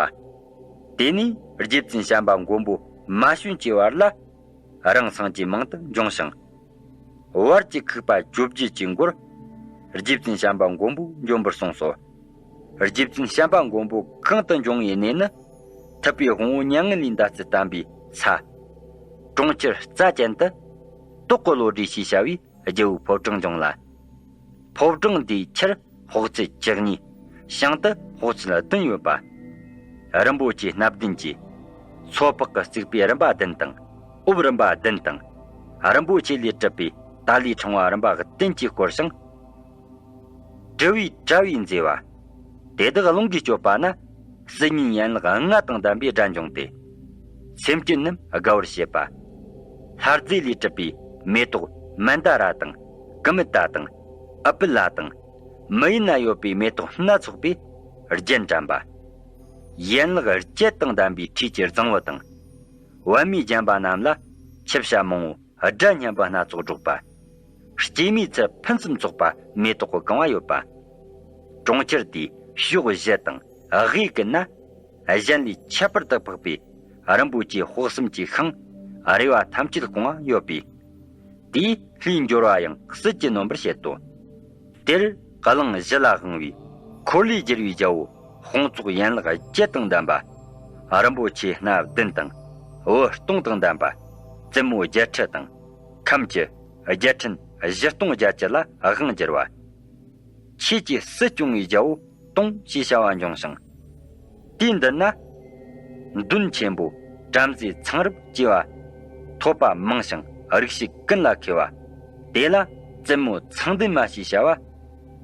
དེ་ནས་རྗེ་བཙུན་བྱམས་པ་མགོན་པོ་མ་བྱོན་གྱི་བར་ལ། རང་སངས་རྒྱས་མང་དུ་འབྱུང་ཞིང་། བར་གྱི་ཁུག་པ་བཅོ་བརྒྱད་ཀྱི་མགོར། རྗེ་བཙུན་བྱམས་པ་མགོན་པོ་འབྱོན་པར་གསུངས་སོ། རྗེ་བཙུན་བྱམས་པ་མགོན་པོ་གང་དུ་འབྱུང་བའི་གནས་ནི། ཐུབ་པའི་དབང་པོ་མྱ་ངན་ལས་འདའ་ཚུལ་བསྟན་པའི་ས། གྲོང་ཁྱེར་རྩ་ཅན་དུ། ཏོག་གི་བློ་གྲོས་ཞེས་བྱ་བའི་རྒྱལ་པོའི་ཕོ་བྲང་འབྱུང་ལ། ཕོ་བྲང་འདིའི་ཁྱེར་ཕོག་ཚད་བཅུ་གཉིས། བྱང་དུ་ཕོག་ཚད་བདུན་ཡོད་པ། རིན་པོ་ཆེ་སྣ་བདུན་གྱིས། སོ་ཕག་གི་རྩིག་པའི་རིམ་པ་བདུན་དང་། འོབས་རིམ་པ་བདུན་དང་། རིན་པོ་ཆེ་ལས་གྲུབ་པའི་ཏཱ་ལའི་ཕྲེང་བ་རིམ་པ་བདུན་གྱིས་བསྐོར་ཞིང་། དྲི་བའི་དྲ་བས་མཛེས་པ། དེ་དག་རླུང་གིས་བསྐྱོད་པ་ན། སྲིད་ཉིན་ཡན་ལག་ལྔ་དང་ལྡན་པའི་སྒྲ་འབྱུང་སྟེ། སེམས་ཅན་རྣམས་དགའ་བར་བྱེད་པ། ལྷ་རྫས་ལས་གྲུབ་པའི་མེ་ཏོག་མན་དཱ་ར་དང་། ཀུ་མུད་ད་དང་། ཨུ་པི་ལ་དང་། མི་ཡུལ་ན་ཡོད་པའི་མེ་ཏོག་སྣ་ཚོགས་པས་རྒྱན་དྲན་པ། ཡན་ལག་བརྒྱད་དང་ལྡན་པའི་ཁྲུས་ཀྱི་རྫིང་བུ་དང་། པད་མའི་རྒྱན་པ་རྣམས་ལ་ཆུ་བྱ་མང་པོ་སྒྲ་སྙན་པ་སྣ་ཚོགས་སྒྲོག་པ། སྐྱེད་མོས་ཚལ་ཕུན་སུམ་ཚོགས་པ་མེ་ཏོག་གིས་གང་བ་ཡོད་པ། གྲོང་ཁྱེར་དེའི་ཕྱོགས་བཞི་དང་དབུས་ཀུན་ན། གཞན་ལས་ཁྱད་པར་དུ་འཕགས་པའི་རིན་པོ་ཆེའི་དཔག་བསམ་གྱི་ཤིང་རེ་བ་ཐམས་ཅད་སྐོང་བ་ཡོད་པས། དེས་ལྷའི་འབྱོར་བ་ཡང་ཟིལ་གྱིས་གནོན་པར་བྱེད་དོ། དེར་གླིང་བཞི་ལ་དབང་བའི་འཁོར་ལོས་སྒྱུར་བའི་རྒྱལ་པོ་དཔུང་ཚོགས་ཡན་ལག་བརྒྱད་དང་ལྡན་པ། རིན་པོ་ཆེ་སྣ་བདུན་དང་། འོད་སྟོང་དང་ལྡན་པ། བཙུན་མོ་བརྒྱད་ཁྲི་དང་། ཁམས་ཀྱི་རྒྱལ་ཕྲན་བཞི་སྟོང་བརྒྱད་ཅུ་ལ་དབང་བསྒྱུར་བ། ཆོས་ཀྱི་སྲིད་སྐྱོང་བའི་རྒྱལ་པོ་སྟོང་ཞེས་བྱ་བ་འབྱུང་ཞིང་། དུས་འདི་ན། མདུན་ཆེན་པོ་བྲམ་ཟེ་ཚངས་རིས་ཅེས་པ་ཐོབ་པ་མང་ཞིང་རིགས་ཤིག་ཀུན་ལ་མཁས་པ། དེ་ལ་བཙུན་མོ་ཚངས་ལྡན་མ་ཞེས་བྱ་བ།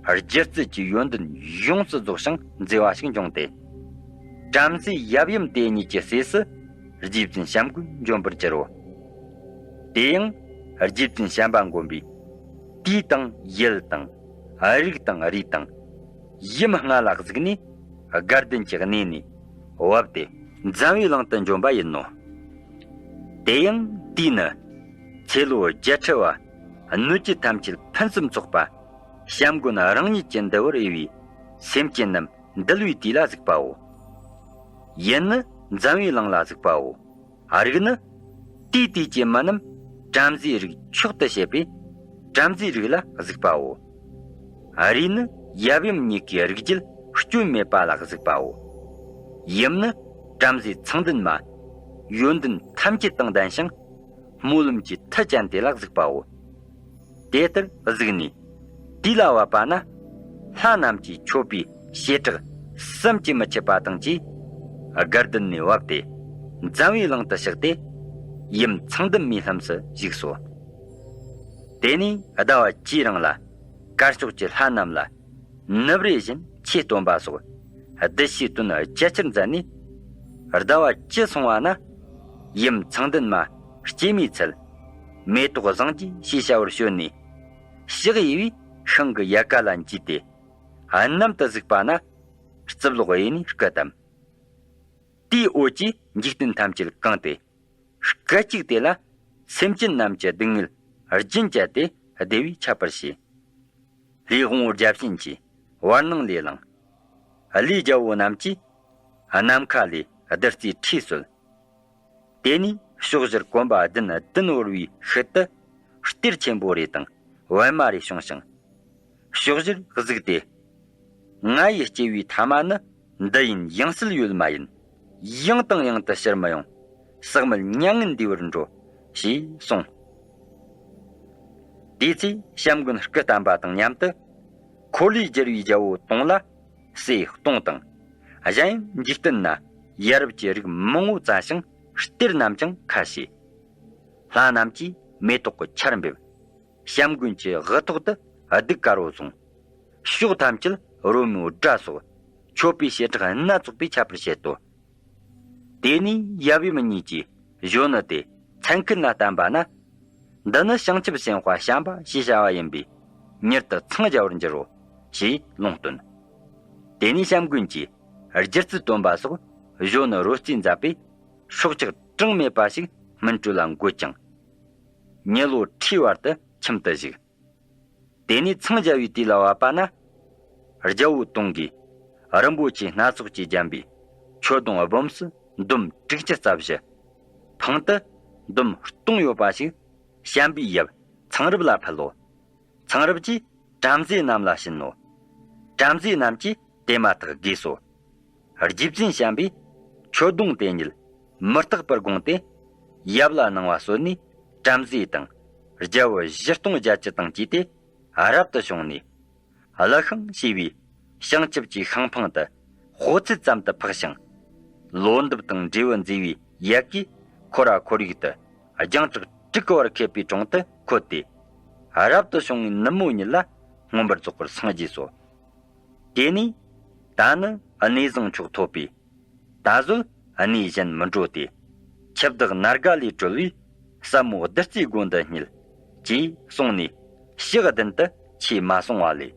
སྒྱུ་རྩལ་གྱི་ཡོན་ཏན་ཡོངས་སུ་རྫོགས་ཤིང་མཛེས་པ་ཞིག་འབྱུང་སྟེ། བྲམ་ཟེ་ཡབ་ཡུམ་དེ་གཉིས་ཀྱི་སྲས་སུ་རྗེ་བཙུན་བྱམས་མགོན་འབྱོན་པར་གྱུར་རོ། དེ་ཡང་རྗེ་བཙུན་བྱམས་པ་མགོན་པོས་དུས་དང་ཡུལ་དང་རིགས་དང་རུས་དང་ཡུམ་ལྔ་ལ་གཟིགས་ནས། དགའ་ལྡན་གྱི་གནས་ནས་བབས་ཏེ་འཛམ་བུའི་གླིང་དུ་འབྱོན་པ་ཡིན་ནོ། དེ་ཡང་དུས་ནི་ཚེ་ལོ་བརྒྱད་ཁྲི་བ། སྣོད་བཅུད་ཐམས་ཅད་ཕུན་སུམ་ཚོགས་པ། བྱམས་མགོན་རང་ཉིད་ཀྱི་འདུལ་བར་འོས་པའི་སེམས་ཅན་རྣམས་འདུལ་བའི་དུས་ལ་གཟིགས་པའོ། ཡུལ་ནི་འཛམ་བུའི་གླིང་ལ་གཟིགས་པའོ། རིགས་ནི་དེའི་དུས་ཀྱི་མི་རྣམས་བྲམ་ཟེའི་རིགས་མཆོག་ཏུ་བྱེད་པས་བྲམ་ཟེའི་རིགས་ལ་གཟིགས་པའོ། རུས་ནི་ཡབ་ཡུམ་གཉིས་ཀའི་རིགས་རྒྱུད་སྐྱོན་མེད་པ་ལ་གཟིགས་པའོ། ཡུམ་ནི་བྲམ་ཟེ་ཚངས་ལྡན་མ། ཡོན་ཏན་ཐམས་ཅད་དང་ལྡན་ཞིང་སྨོན་ལམ་གྱི་མཐུ་ཅན་དེ་ལ་གཟིགས་པའོ། དེ་ལྟར་གཟིགས་ནས་དུས་ལ་བབ་པ་ན། ལྷ་རྣམས་ཀྱིས་མཆོད་པའི་བྱེ་བྲག་བསམ་གྱིས་མི་ཁྱབ་པ་དང་བཅས་དགའ་ལྡན་ནས་བབས་ཏེ་འཛམ་བུའི་གླིང་དུ་གཤེགས་ཏེ་ཡུམ་ཚངས་ལྡན་མའི་ལྷུམས་སུ་བཞུགས་སོ། དེ་ནས་ཟླ་བ་བཅུའི་རིང་ལ་དཀར་ཕྱོགས་ཀྱི་ལྷ་རྣམས་ལ་ནུབ་རེ་བཞིན་ཆོས་སྟོན་པ་སོགས་གདུལ་བྱའི་དོན་རྒྱ་ཆེར་མཛད་ནས། ཟླ་བ་བཅུ་སོང་བ་ན་ཡུམ་ཚངས་ལྡན་མ་སྐྱེད་མོས་ཚལ་མེ་ཏོག་བཟང་རྒྱས་ཞེས་བྱ་བར་བྱོན་ནས། ཕྱག་གཡས་པས་ཤིང་གི་ཡལ་ག་ལ་འཇུས་ཏེ། གནམ་དུ་གཟིགས་པ་ན་རྩིབ་ལོགས་གཡས་ནས་སྐུ་བལྟམས། དེའི་འོད་ཀྱིས་འཇིག་རྟེན་ཐམས་ཅད་གང་སྟེ། སྐད་ཅིག་དེ་ལ་སེམས་ཅན་རྣམས་ཀྱི་སྡུག་བསྔལ་རྒྱུན་བཅད་དེ་བདེ་བས་ཁྱབ་པར་བྱས། ལྷའི་དབང་པོ་བརྒྱ་བྱིན་གྱིས་བར་སྣང་ལས་བླངས། ཀླུའི་རྒྱལ་པོ་རྣམས་ཀྱིས་ནམ་མཁའ་ལས་བདུད་རྩིའི་ཁྲུས་གསོལ། དེ་ནས་ཕྱོགས་བཞིར་གོམ་པ་བདུན་བདུན་བོར་བའི་ཤུལ་དུ་གཏེར་ཆེན་པོ་རེ་དང་པད་མ་རེ་བྱུང་ཞིང་། ཕྱོགས་བཞིར་གཟིགས་ཏེ། ང་ཡི་སྐྱེ་བའི་ཐ་མ་ནི་འདི་ཡིན་ཡང་སྲིད་ཡོད་མ་ཡིན། ཡང་དང་ཡང་དུ་ཕྱིར་མི་ཡོང་། ཟག་མེད་མྱ་ངན་འདས་པར་འགྲོ། ཞེས་གསུངས། དེའི་ཚེ་བྱམས་མགོན་སྐུ་བལྟམས་པ་དང་མཉམ་དུ་འཁོར་ལོས་སྒྱུར་བའི་རྒྱལ་པོ་དུང་ལ་སྲས་སྟོང་དང་། གཞན་ཡང་འཇིག་རྟེན་ན་ཡ་རབས་ཀྱི་རིགས་མང་པོ་བཙའ་ཞིང་གཏེར་རྣམས་ཀྱང་ཁ་བྱས། ལྷ་རྣམས་ཀྱིས་མེ་ཏོག་གི་ཆར་འབེབས། བྱམས་མགོན་གྱི་དབུ་ཐོག་ཏུ་གདུགས་དཀར་པོ་བཟུང་། ཕྱོགས་ཐམས་ཅད་རོལ་མོའི་སྒྲ་སོགས་མཆོད་པའི་བྱེ་བྲག་སྣ་ཚོགས་པས་ཁྱབ་པར་བྱེད་དོ། དེ་ནས་ཡབ་ཡུམ་གཉིས་ཀྱིས་གཞོན་ནུ་དེ་མཚན་མཁན་ལ་བསྟན་པ་ན། འདི་ནི་བྱང་ཆུབ་སེམས་དཔའ་བྱམས་པ་ཞེས་བྱ་བ་ཡིན་པས་མྱུར་དུ་འཚང་རྒྱ་བར་འགྱུར་རོ། ཞེས་ལུང་བསྟན། དེ་ནས་བྱམས་མགོན་གྱིས་སྒྱུ་རྩལ་སྟོན་པ་སོགས་གཞོན་ནུ་རོལ་རྩེད་མཛད་པས་སྲོག་ཆགས་གྲངས་མེད་པ་ཞིག་སྨིན་གྲོལ་ལ་འགོད་ཅིང་། མྱི་ལོ་ཁྲིའི་བར་དུ་ཁྱིམ་དུ་བཞུགས། དེ་ནས་འཚང་རྒྱ་བའི་དུས་ལ་བབ་པ་ན། རྒྱལ་པོ་དུང་གིས་རིན་པོ་ཆེ་སྣ་ཚོགས་ཀྱིས་བརྒྱན་པའི་མཆོད་སྡོང་སྦོམ་སུ་འདོམ་དྲུག་ཅུ་རྩ་བཞི། འཕང་དུ་འདོམ་སྟོང་ཡོད་པ་ཞིག་བྱམས་པའི་ཡབ་ཚངས་རབས་ལ་ཕུལ་ལོ། ཚངས་རབས་ཀྱིས་བྲམ་ཟེ་རྣམས་ལ་བྱིན་ནོ། བྲམ་ཟེ་རྣམས་ཀྱིས་དེ་མ་ཐག་དགོས་སོ། རྗེ་བཙུན་བྱམས་པས་མཆོད་སྡོང་དེ་ཉིད་མི་རྟག་པར་དགོངས་ཏེ། ཡབ་ལ་གནང་བ་གསོལ་ནས་བྲམ་ཟེ་དང་རྒྱལ་པོ་བཞི་སྟོང་བརྒྱད་ཅུ་དང་བཅས་ཏེ་རབ་ཏུ་བྱུང་ནས། ཀླུ་ཤིང་ཞེས་པའི་བྱང་ཆུབ་ཀྱི་ཤིང་འཕང་དུ་དཔག་ཚད་ཙམ་དུ་འཕགས་ཤིང་། ལོ་འདབ་དང་འབྲས་བུ་མཛེས་པའི་ཡལ་གས་འཁོར་བ་ཁོར་ཡུག་ཏུ་རྒྱང་གྲགས་དྲུག་གི་བར་ཁེབས་པའི་དྲུང་དུ་འཁོད་དེ། རབ་ཏུ་བྱུང་བའི་ནུབ་མོ་ཉིད་ལ་མངོན་པར་རྫོགས་པར་སངས་རྒྱས་སོ། དེ་ནས་ད་ནི་གནས་བཟང་མཆོག་ཐོབ་པས། ད་གཟོད་གནས་གཞན་མི་འགྲོ་སྟེ། འཆི་བདག་ནཱ་རྒ་ལས་གྲོལ་བའི་ཟབ་མོ་བདུད་རྩིའི་སྒོ་འདི་སྙེད། ཅེས་གསུངས་ནས་ཕྱག་གདན་དུ་ཆོས་མ་གསུང་བ་ལས།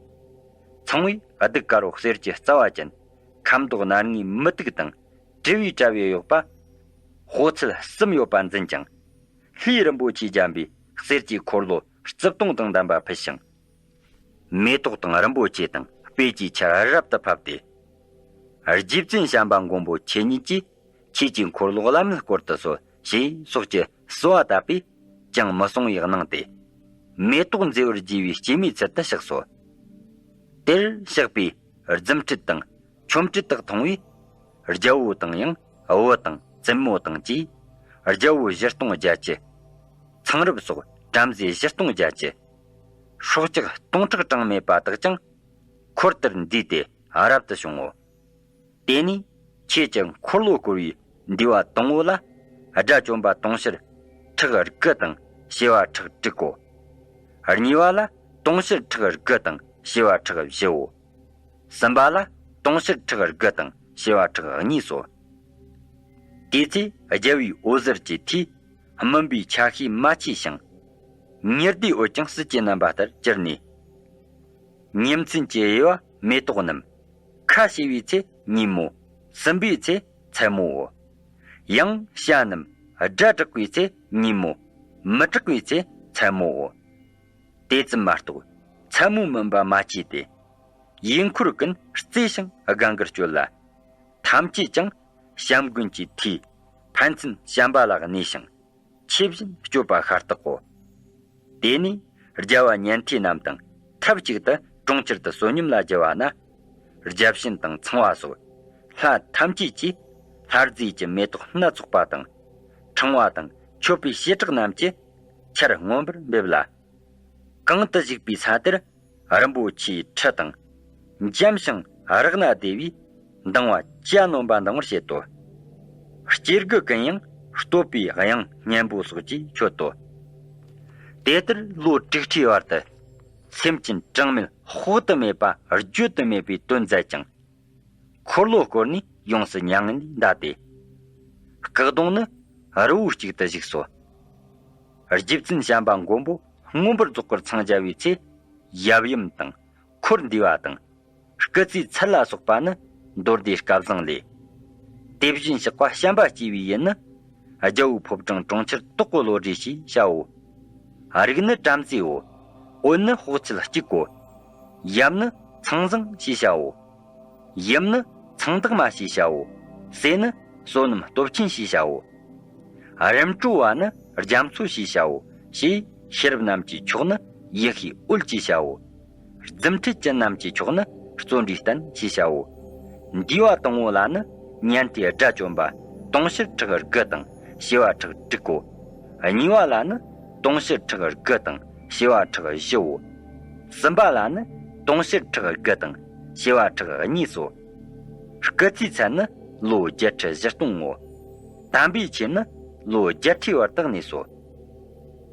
ཚངས་པས་གདུགས་དཀར་པོ་གསེར་གྱི་རྩ་བ་ཅན། ཁ་མདོག་ནར་ངའི་མུ་ཏིག་དང་དྲིལ་བུའི་དྲ་བས་གཡོགས་པ། དཔག་ཚད་གསུམ་ཡོད་པ་འཛིན་ཅིང་། ལྷའི་རིན་པོ་ཆེས་བརྒྱན་པའི་གསེར་གྱི་འཁོར་ལོ་རྩིབས་སྟོང་དང་ལྡན་པ་ཕུལ་ཞིང་། མེ་ཏོག་དང་རིན་པོ་ཆེ་དང་སྤོས་ཀྱི་ཆར་རབ་ཏུ་ཕབ་སྟེ། རྗེ་བཙུན་བྱམས་པ་མགོན་པོ་ཁྱེད་ཉིད་ཀྱིས་ཁྱེད་ཀྱི་འཁོར་ལོ་བླ་མེད་བསྐོར་དུ་གསོལ་ཞེས་སོགས་ཀྱི་གསོལ་བ་བཏབ་པས་ཅང་མི་གསུང་བའི་གནང་སྟེ། མེ་ཏོག་མཛེས་པར་བགྱིས་པའི་སྐྱེད་མོས་ཚལ་དུ་གཤེགས་སོ། དེར་གཤེགས་པས་རྫུ་འཕྲུལ་དང་ཆོ་འཕྲུལ་དག་མཐོང་བས། རྒྱལ་པོ་དང་ཡང་བུ་དང་བཙུན་མོ་དང་བཅས་རྒྱལ་པོ་བཞི་སྟོང་བརྒྱད་ཅུ། ཚངས་རབས་སོགས་བྲམ་ཟེ་བཞི་སྟོང་བརྒྱད་ཅུ། སྲོག་ཆགས་སྟོང་ཕྲག་གྲངས་མེད་པ་དག་ཀྱང་འཁོར་དེར་འདུས་ཏེ་རབ་ཏུ་བྱུང་ངོ་། དེ་ནས་ཁྱེད་ཀྱི་འཁོར་ལོ་བསྐོར་བའི་འདུས་པ་དང་པོ་ལ་དགྲ་བཅོམ་པ་དུང་ཕྱུར་ཕྲག་དགུ་དང་བྱེ་བ་ཕྲག་དྲུག་གོ། གཉིས་པ་ལ་དུང་ཕྱུར་ཕྲག་དགུ་དང་བྱེ་བ་ཕྲག་བཞིའོ། གསུམ་པ་ལ་དུང་ཕྱུར་ཕྲག་དགུ་དང་ བྱེ་བ་ཕྲག་གཉིས་སོ། དེ་ཚེ་རྒྱལ་བའི་འོད་ཟེར་གྱི་མཐུས་སྨིན་པའི་ཆ་ཤས་མ་མཆིས་ཤིང་། ཉི་ཟླའི་འོད་ཀྱང་སྲིད་ཀྱི་རྣམ་པ་ལྟར་གྱུར་ནས། ཉིན་མཚན་གྱི་དབྱེ་བ་མེ་ཏོག་རྣམས། ཁ་ཕྱེ་བའི་ཚེ་ཉིན་མོ། ཟིན་པའི་ཚེ་མཚན་མོའོ། ཡང་བྱ་རྣམས་སྒྲ་གྲགས་པའི་ཚེ་ཉིན་མོ། མི་གྲགས་པའི་ཚེ་མཚན་མོའོ། དེ་ཙམ་མ་གཏོགས་མཚན་མོ་མིན་པ་མ་མཆིས་ཏེ། ཡུལ་འཁོར་ཀུན་རྩེ་ཞིང་སྒང་གར་སྤྱོད་ལ། ཐམས་ཅད་ཀྱང་བྱམས་མགོན་གྱི་མཐུས་ཕན་ཚུན་བྱམས་པ་ལ་གནས་ཤིང་། ཆོས་བཞིན་སྤྱོད་པ་ཤ་སྟག་གོ། དེ་ནས་རྒྱལ་བ་ཉན་ཐོས་རྣམས་དང་ཐབས་ཅིག་ཏུ་གྲོང་ཁྱེར་དུ་བསོད་སྙོམས་ལ་བགྱི་བ་ན། བརྒྱ་བྱིན་དང་ཚངས་པ་སོགས་ལྷ་ཐམས་ཅད་ཀྱིས་ལྷ་རྫས་ཀྱི་མེ་ཏོག་སྣ་ཚོགས་པ་དང་། ཕྲེང་བ་དང་མཆོད་པའི་བྱེ་བྲག་རྣམས་ཀྱི་ཆར་མངོན་པར་འབེབས་ལ། གང་དུ་བཞུགས་པའི་ས་དེར་རིན་པོ་ཆེའི་ཁྲི་དང་། འཇམ་ཞིང་རག་ན་བདེ་བའི་གདིང་བ་གྱ་ནོམ་པ་འདང་བར་བྱེད་དོ། སྐྱེ་དགུ་ཀུན་ཡང་བསྟོད་པའི་དབྱངས་སྙན་པོ་སོགས་ཀྱིས་མཆོད་དོ། དེ་ལྟར་ལོ་དྲུག་ཁྲིའི་བར་དུ་སེམས་ཅན་གྲངས་མེད་དཔག་ཏུ་མེད་པ་བརྗོད་དུ་མེད་པའི་དོན་མཛད་ཅིང་། འཁོར་ལོ་བསྐོར་ནས་ཡོངས་སུ་མྱ་ངན་ལས་འདའ་སྟེ། སྐུ་གདུང་ནི་རི་བོ་གཅིག་ཏུ་བཞུགས་སོ། རྗེ་བཙུན་བྱམས་པ་མགོན་པོ་མངོན་པར་རྫོགས་པར་འཚང་རྒྱ་བའི་ཚེ། ཡབ་ཡུམ་དང་འཁོར་འདུས་པ་དང་། སྐུ་ཚེའི་ཚད་ལ་སོགས་པ་ནི་མདོ་སྡེ་སྐལ་བཟང་ལས། དེ་བཞིན་གཤེགས་པ་བྱམས་པ་སྐྱེས་པའི་ཡུལ་ནི། རྒྱལ་པོའི་ཕོ་བྲང་གྲོང་ཁྱེར་དོག་པོ་ལོ་རེ་ཞེས་བྱའོ། རིགས་ནི་བྲམ་ཟེའོ། འོད་ནི་དཔག་ཚད་གཅིག་གོ། ཡབ་ནི་ཚང་བཟང་ཞེས་བྱའོ། ཡུམ་ནི་ཚང་བདག་མ་ཞེས་བྱའོ། སྲས་ནི་བསོད་ནམས་སྟོབས་ཆེན་ཞེས་བྱའོ། རིམ་གྲོ་བ་ནི་རྒྱ་མཚོ་ཞེས་བྱའོ། ཞེས་ཤེས་རབ་རྣམས་ཀྱི་མཆོག་ནི་ཡེ་ཤེས་འོད་ཅེས་བྱའོ། རྫུ་འཕྲུལ་ཅན་རྣམས་ཀྱི་མཆོག་ནི་བརྩོན་འགྲུས་བརྟན་ཞེས་བྱའོ། འདུས་པ་དང་པོ་ལ་ནི་ཉན་ཐོས་དགྲ་བཅོམ་པ་དུང་ཕྱུར་ཕྲག་དགུ་དང་བྱེ་བ་ཕྲག་དྲུག་གོ། གཉིས་པ་ལ་ནི་དུང་ཕྱུར་ཕྲག་དགུ་དང་བྱེ་བ་ཕྲག་བཞིའོ། གསུམ་པ་ལ་ནི་དུང་ཕྱུར་ཕྲག་དགུ་དང་བྱེ་བ་ཕྲག་གཉིས་སོ། སྐུ་ཚེའི་ཚད་ནི་ལོ་བརྒྱད་ཁྲི་བཞི་སྟོང་ངོ་། དམ་པའི་ཆོས་ནི་ལོ་བརྒྱད་ཁྲིའི་བར་དུ་གནས་སོ།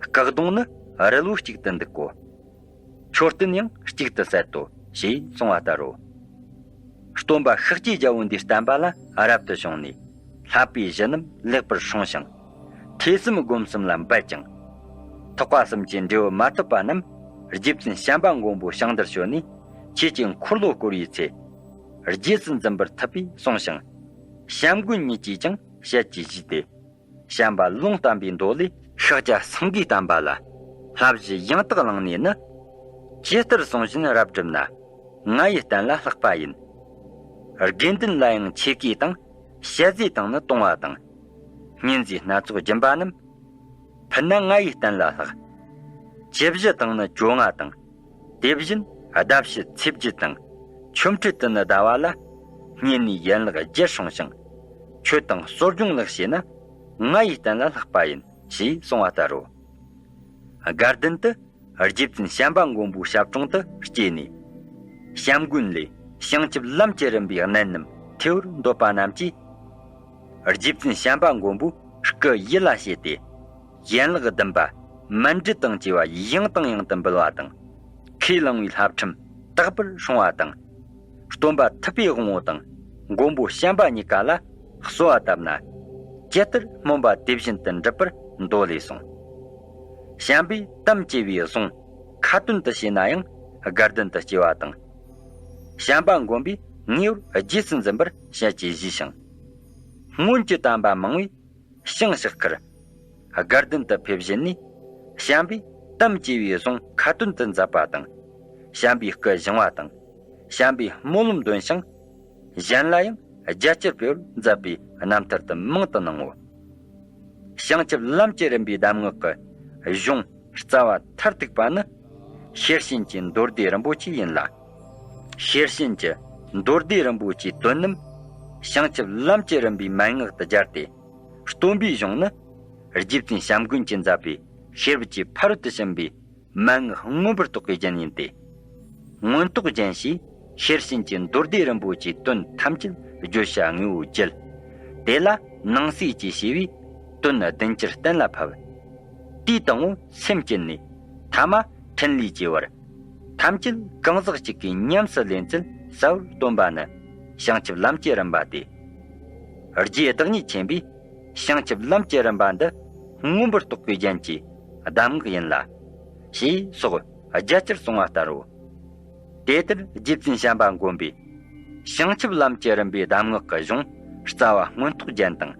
སྐུ་གདུང་ནི་རི་ལོ་གཅིག་ཏུ་འདུག་གོ། མཆོད་རྟེན་ཡང་གཅིག་ཏུ་གསལ་ཏོ་ཞེས་གསུངས་པ་ལྟར་རོ། སྟོན་པ་ཤཱཀྱའི་རྒྱལ་པོ་འདིའི་བསྟན་པ་ལ་རབ་ཏུ་བྱུང་ནས། བསླབ་པའི་གཞི་རྣམས་ལེགས་པར་སྲུང་ཞིང་། ཐོས་བསམ་སྒོམ་གསུམ་ལ་འབད་ཅིང་། ཐེག་པ་གསུམ་གྱི་འབྲས་བུ་མ་ཐོབ་པ་རྣམས་རྗེ་བཙུན་བྱམས་པ་མགོན་པོ་ཞིང་འདིར་བྱོན་ནས་ཆོས་ཀྱི་འཁོར་ལོ་བསྐོར་བའི་ཚེ། རྗེས་སུ་འཛིན་པར་ཐུབ་པས་གསུངས་ཤིང་། བྱམས་མགོན་ཉིད་ཀྱིས་ཀྱང་ཞལ་གྱིས་བཞེས་ཏེ། བྱམས་པ་ལུང་བསྟན་པའི་མདོ་ལས། ཤཱཀྱ་སེང་གེའི་བསྟན་པ་ལ་བསླབ་གཞི་ཡང་དག་བླངས་ནས་ནི། ཇི་ལྟར་གསུངས་བཞིན་རབ་བསྒྲུབས་ན། ང་ཡི་བསྟན་ལ་ལྷག་པ་ཡིན། དགེ་འདུན་ལ་ཡང་ཆོས་གོས་དང་། ཞལ་ཟས་དང་ནི་བཏུང་བ་དང་། སྙུན་ཟས་སྣ་ཚོགས་སྦྱིན་པ་རྣམས། ཕུལ་ན་ང་ཡི་བསྟན་ལ་ལྷག། ཅི་བཞི་དང་ནི་བཅོ་ལྔ་དང་། དེ་བཞིན་ཟླ་ཕྱེད་ཚེས་བརྒྱད་དང་། ཆོ་འཕྲུལ་དུ་ནི་ཟླ་བ་ལ། བསྙེན་ནས་ཡན་ལག་བརྒྱད་སྲུང་ཞིང་། མཆོད་དང་གསོ་སྦྱོང་ལེགས་བྱས་ན། ང་ཡི་བསྟན་ལ་ལྷག་པ་ཡིན། ཞེས་གསུངས་པ་ལྟར་རོ། དགའ་ལྡན་དུ་རྗེ་བཙུན་བྱམས་པ་མགོན་པོའི་ཞབས་དྲུང་དུ་སྐྱེས་ནས། བྱམས་མགོན་ལས་བྱང་ཆུབ་ལམ་གྱི་རིམ་པའི་གནད་རྣམས་ཐོས་པར་འདོད་པ་རྣམས་ཀྱིས། རྗེ་བཙུན་བྱམས་པ་མགོན་པོའི་སྐུ་ཡིད་ལ་བྱས་ཏེ། ཡན་ལག་བདུན་པ་མཎྜལ་དང་བཅས་པ་ཡང་དང་ཡང་དུ་འབུལ་བ་དང་། ཁས་བླངས་པའི་ལྷ་ཁྲིམས་དག་པར་སྲུང་བ་དང་། སྟོན་པ་ཐུབ་པའི་དབང་པོ་དང་མགོན་པོ་བྱམས་པ་གཉིས་ཀ་ལ་གསོལ་བ་བཏབ་ན། ཇི་ལྟར་སྨོན་པ་དེ་བཞིན་དུ་འགྲུབ་པར་མདོ་ལས་གསུངས། བྱམས་པས་དམ་བཅས་པའི་གཟུངས་ཁ་ཏོན་དུ་བྱས་ན་ཡང་དགའ་ལྡན་དུ་སྐྱེ་བ་དང་། བྱམས་པ་མགོན་པོས་ངེས་པར་རྗེས་སུ་འཛིན་པར་ཞལ་གྱིས་བཞེས་ཤིང་། སྔོན་གྱི་དམ་པ་མང་བས། ཞིང་གཤེགས་ཁར། དགའ་ལྡན་དུ་ཕེབས་བཞིན་ནས། བྱམས་པས་དམ་བཅས་པའི་གཟུངས་ཁ་ཏོན་དུ་མཛད་པ་དང་། བྱམས་པའི་སྐུ་བཞེངས་པ་དང་། བྱམས་པའི་སྨོན་ལམ་འདོན་ཞིང་། གཞན་ལ་ཡང་རྒྱ་ཆེར་སྤེལ་བར་མཛད་པའི་རྣམ་ཐར་དུ་མང་དུ་སྣང་ངོ་། བྱང་ཆུབ་ལམ་གྱི་རིམ་པའི་གདམས་ངག་གི་གཞུང་རྩ་བ་མཐར་ཐུག་པ་ནི། ཤེར་ཕྱིན་གྱི་མདོ་སྡེ་རིན་པོ་ཆེ་ཡིན་ལ། ཤེར་ཕྱིན་གྱི་མདོ་སྡེ་རིན་པོ་ཆེའི་དོན་རྣམས། བྱང་ཆུབ་ལམ་གྱི་རིམ་པའི་མན་ངག་ཏུ་སྦྱར་ཏེ། སྟོན་པའི་གཞུང་ནི། རྗེ་བཙུན་བྱམས་མགོན་གྱིས་མཛད་པའི་ཤེས་རབ་ཀྱི་ཕ་རོལ་ཏུ་ཕྱིན་པའི་མན་ངག་མངོན་པར་རྟོགས་པའི་རྒྱན་ཡིན་ཏེ། མངོན་རྟོགས་རྒྱན་ཞེས་ཤེར་ཕྱིན་གྱི་མདོ་སྡེ་རིན་པོ་ཆེའི་དོན་ཐམས་ཅད་བརྗོད་བྱ་དངོས་པོའི་རྒྱུད། དེ་ལ་ནང་གསེས་ཀྱི་ཞེས་པས་དོན་བདུན་ཅུར་གཏན་ལ་ཕབ། དུས་དང་པོ་སེམས་བསྐྱེད་ནས་ཐ་མ་ཕྲིན་ལས་ཀྱི་བར། ཐམས་ཅད་གང་ཟག་གཅིག་གིས་ཉམས་སུ་ལེན་ཚུལ་གསལ་བར་སྟོན་པ་ནི། བྱང་ཆུབ་ལམ་གྱི་རིམ་པ་སྟེ། རྒྱུའི་བདག་ཉིད་ཆེན་པོས་བྱང་ཆུབ་ལམ་གྱི་རིམ་པ་འདི་མངོན་པར་རྟོགས་པའི་རྒྱན་གྱི་གདམས་ངག་ཡིན་ལ། ཞེས་སོགས་རྒྱ་ཆེར་གསུངས་པ་ལྟར་རོ། དེ་ལྟར་རྗེ་བཙུན་བྱམས་པ་མགོན་པོས་བྱང་ཆུབ་ལམ་གྱི་རིམ་པའི་གདམས་ངག་གི་གཞུང་རྩ་བ་མངོན་རྟོགས་རྒྱན་དང་།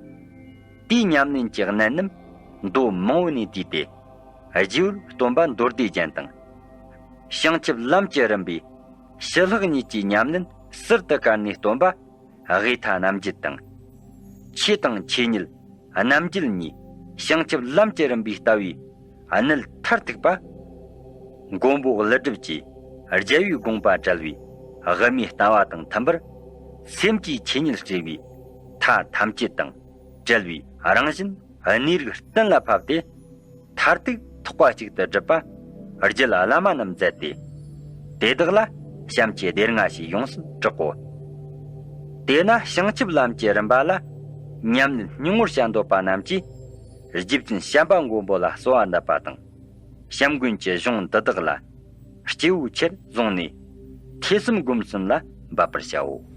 དེའི་ཉམས་ལེན་གྱི་གནད་རྣམས་མདོ་མང་བོ་ནས་བསྡུས་ཏེ། རྒྱས་པར་སྟོན་པ་མདོ་སྡེ་རྒྱན་དང་། བྱང་ཆུབ་ལམ་གྱི་རིམ་པའི་ཕྱི་ལྷག་གཉིས་ཀྱི་ཉམས་ལེན་ཟུར་དུ་བཀར་ནས་སྟོན་པ་དབུས་མཐའ་རྣམ་འབྱེད་དང་། ཆོས་དང་ཆོས་ཉིད་རྣམ་འབྱེད་གཉིས་བྱང་ཆུབ་ལམ་གྱི་རིམ་པའི་ལྟ་བའི་གནད་མཐར་ཐུག་པ། མགོན་པོ་ཀླུ་སྒྲུབ་ཀྱིས་རྒྱལ་བའི་དགོངས་པ་བཀྲལ་བའི་དབུ་མའི་ལྟ་བ་དང་མཐུན་པར། སེམས་ཀྱི་ཆོས་ཉིད་བརྗེ་བའི་མཐའ་ཐམས་ཅད་དང་བྲལ་བའི་རང་བཞིན་གནས་རིགས་གཏན་ལ་ཕབ་སྟེ། མཐར་ཐུག་ཐེག་པ་གཅིག་ཏུ་སྒྲུབ་པ་རྒྱུད་བླ་མ་རྣམས་མཛད་དེ། དེ་དག་ལ་བྱམས་ཆོས་སྡེ་ལྔ་ཞེས་ཡོངས་སུ་གྲག་གོ། དེས་ན་བྱང་ཆུབ་ལམ་གྱི་རིམ་པ་ལ་ཉམས་ལེན་སྙིང་པོར་བྱ་འདོད་པ་རྣམས་ཀྱིས་རྗེ་བཙུན་བྱམས་པ་མགོན་པོ་ལ་གསོལ་བ་འདེབས་པ་དང་། བྱམས་མགོན་གྱི་གཞུང་འདི་དག་ལ་སྐྱེས་བུ་ཆེར་བཟུང་ནས་ཐོས་བསམ་སྒོམ་གསུམ་ལ་འབད་པར་བྱའོ།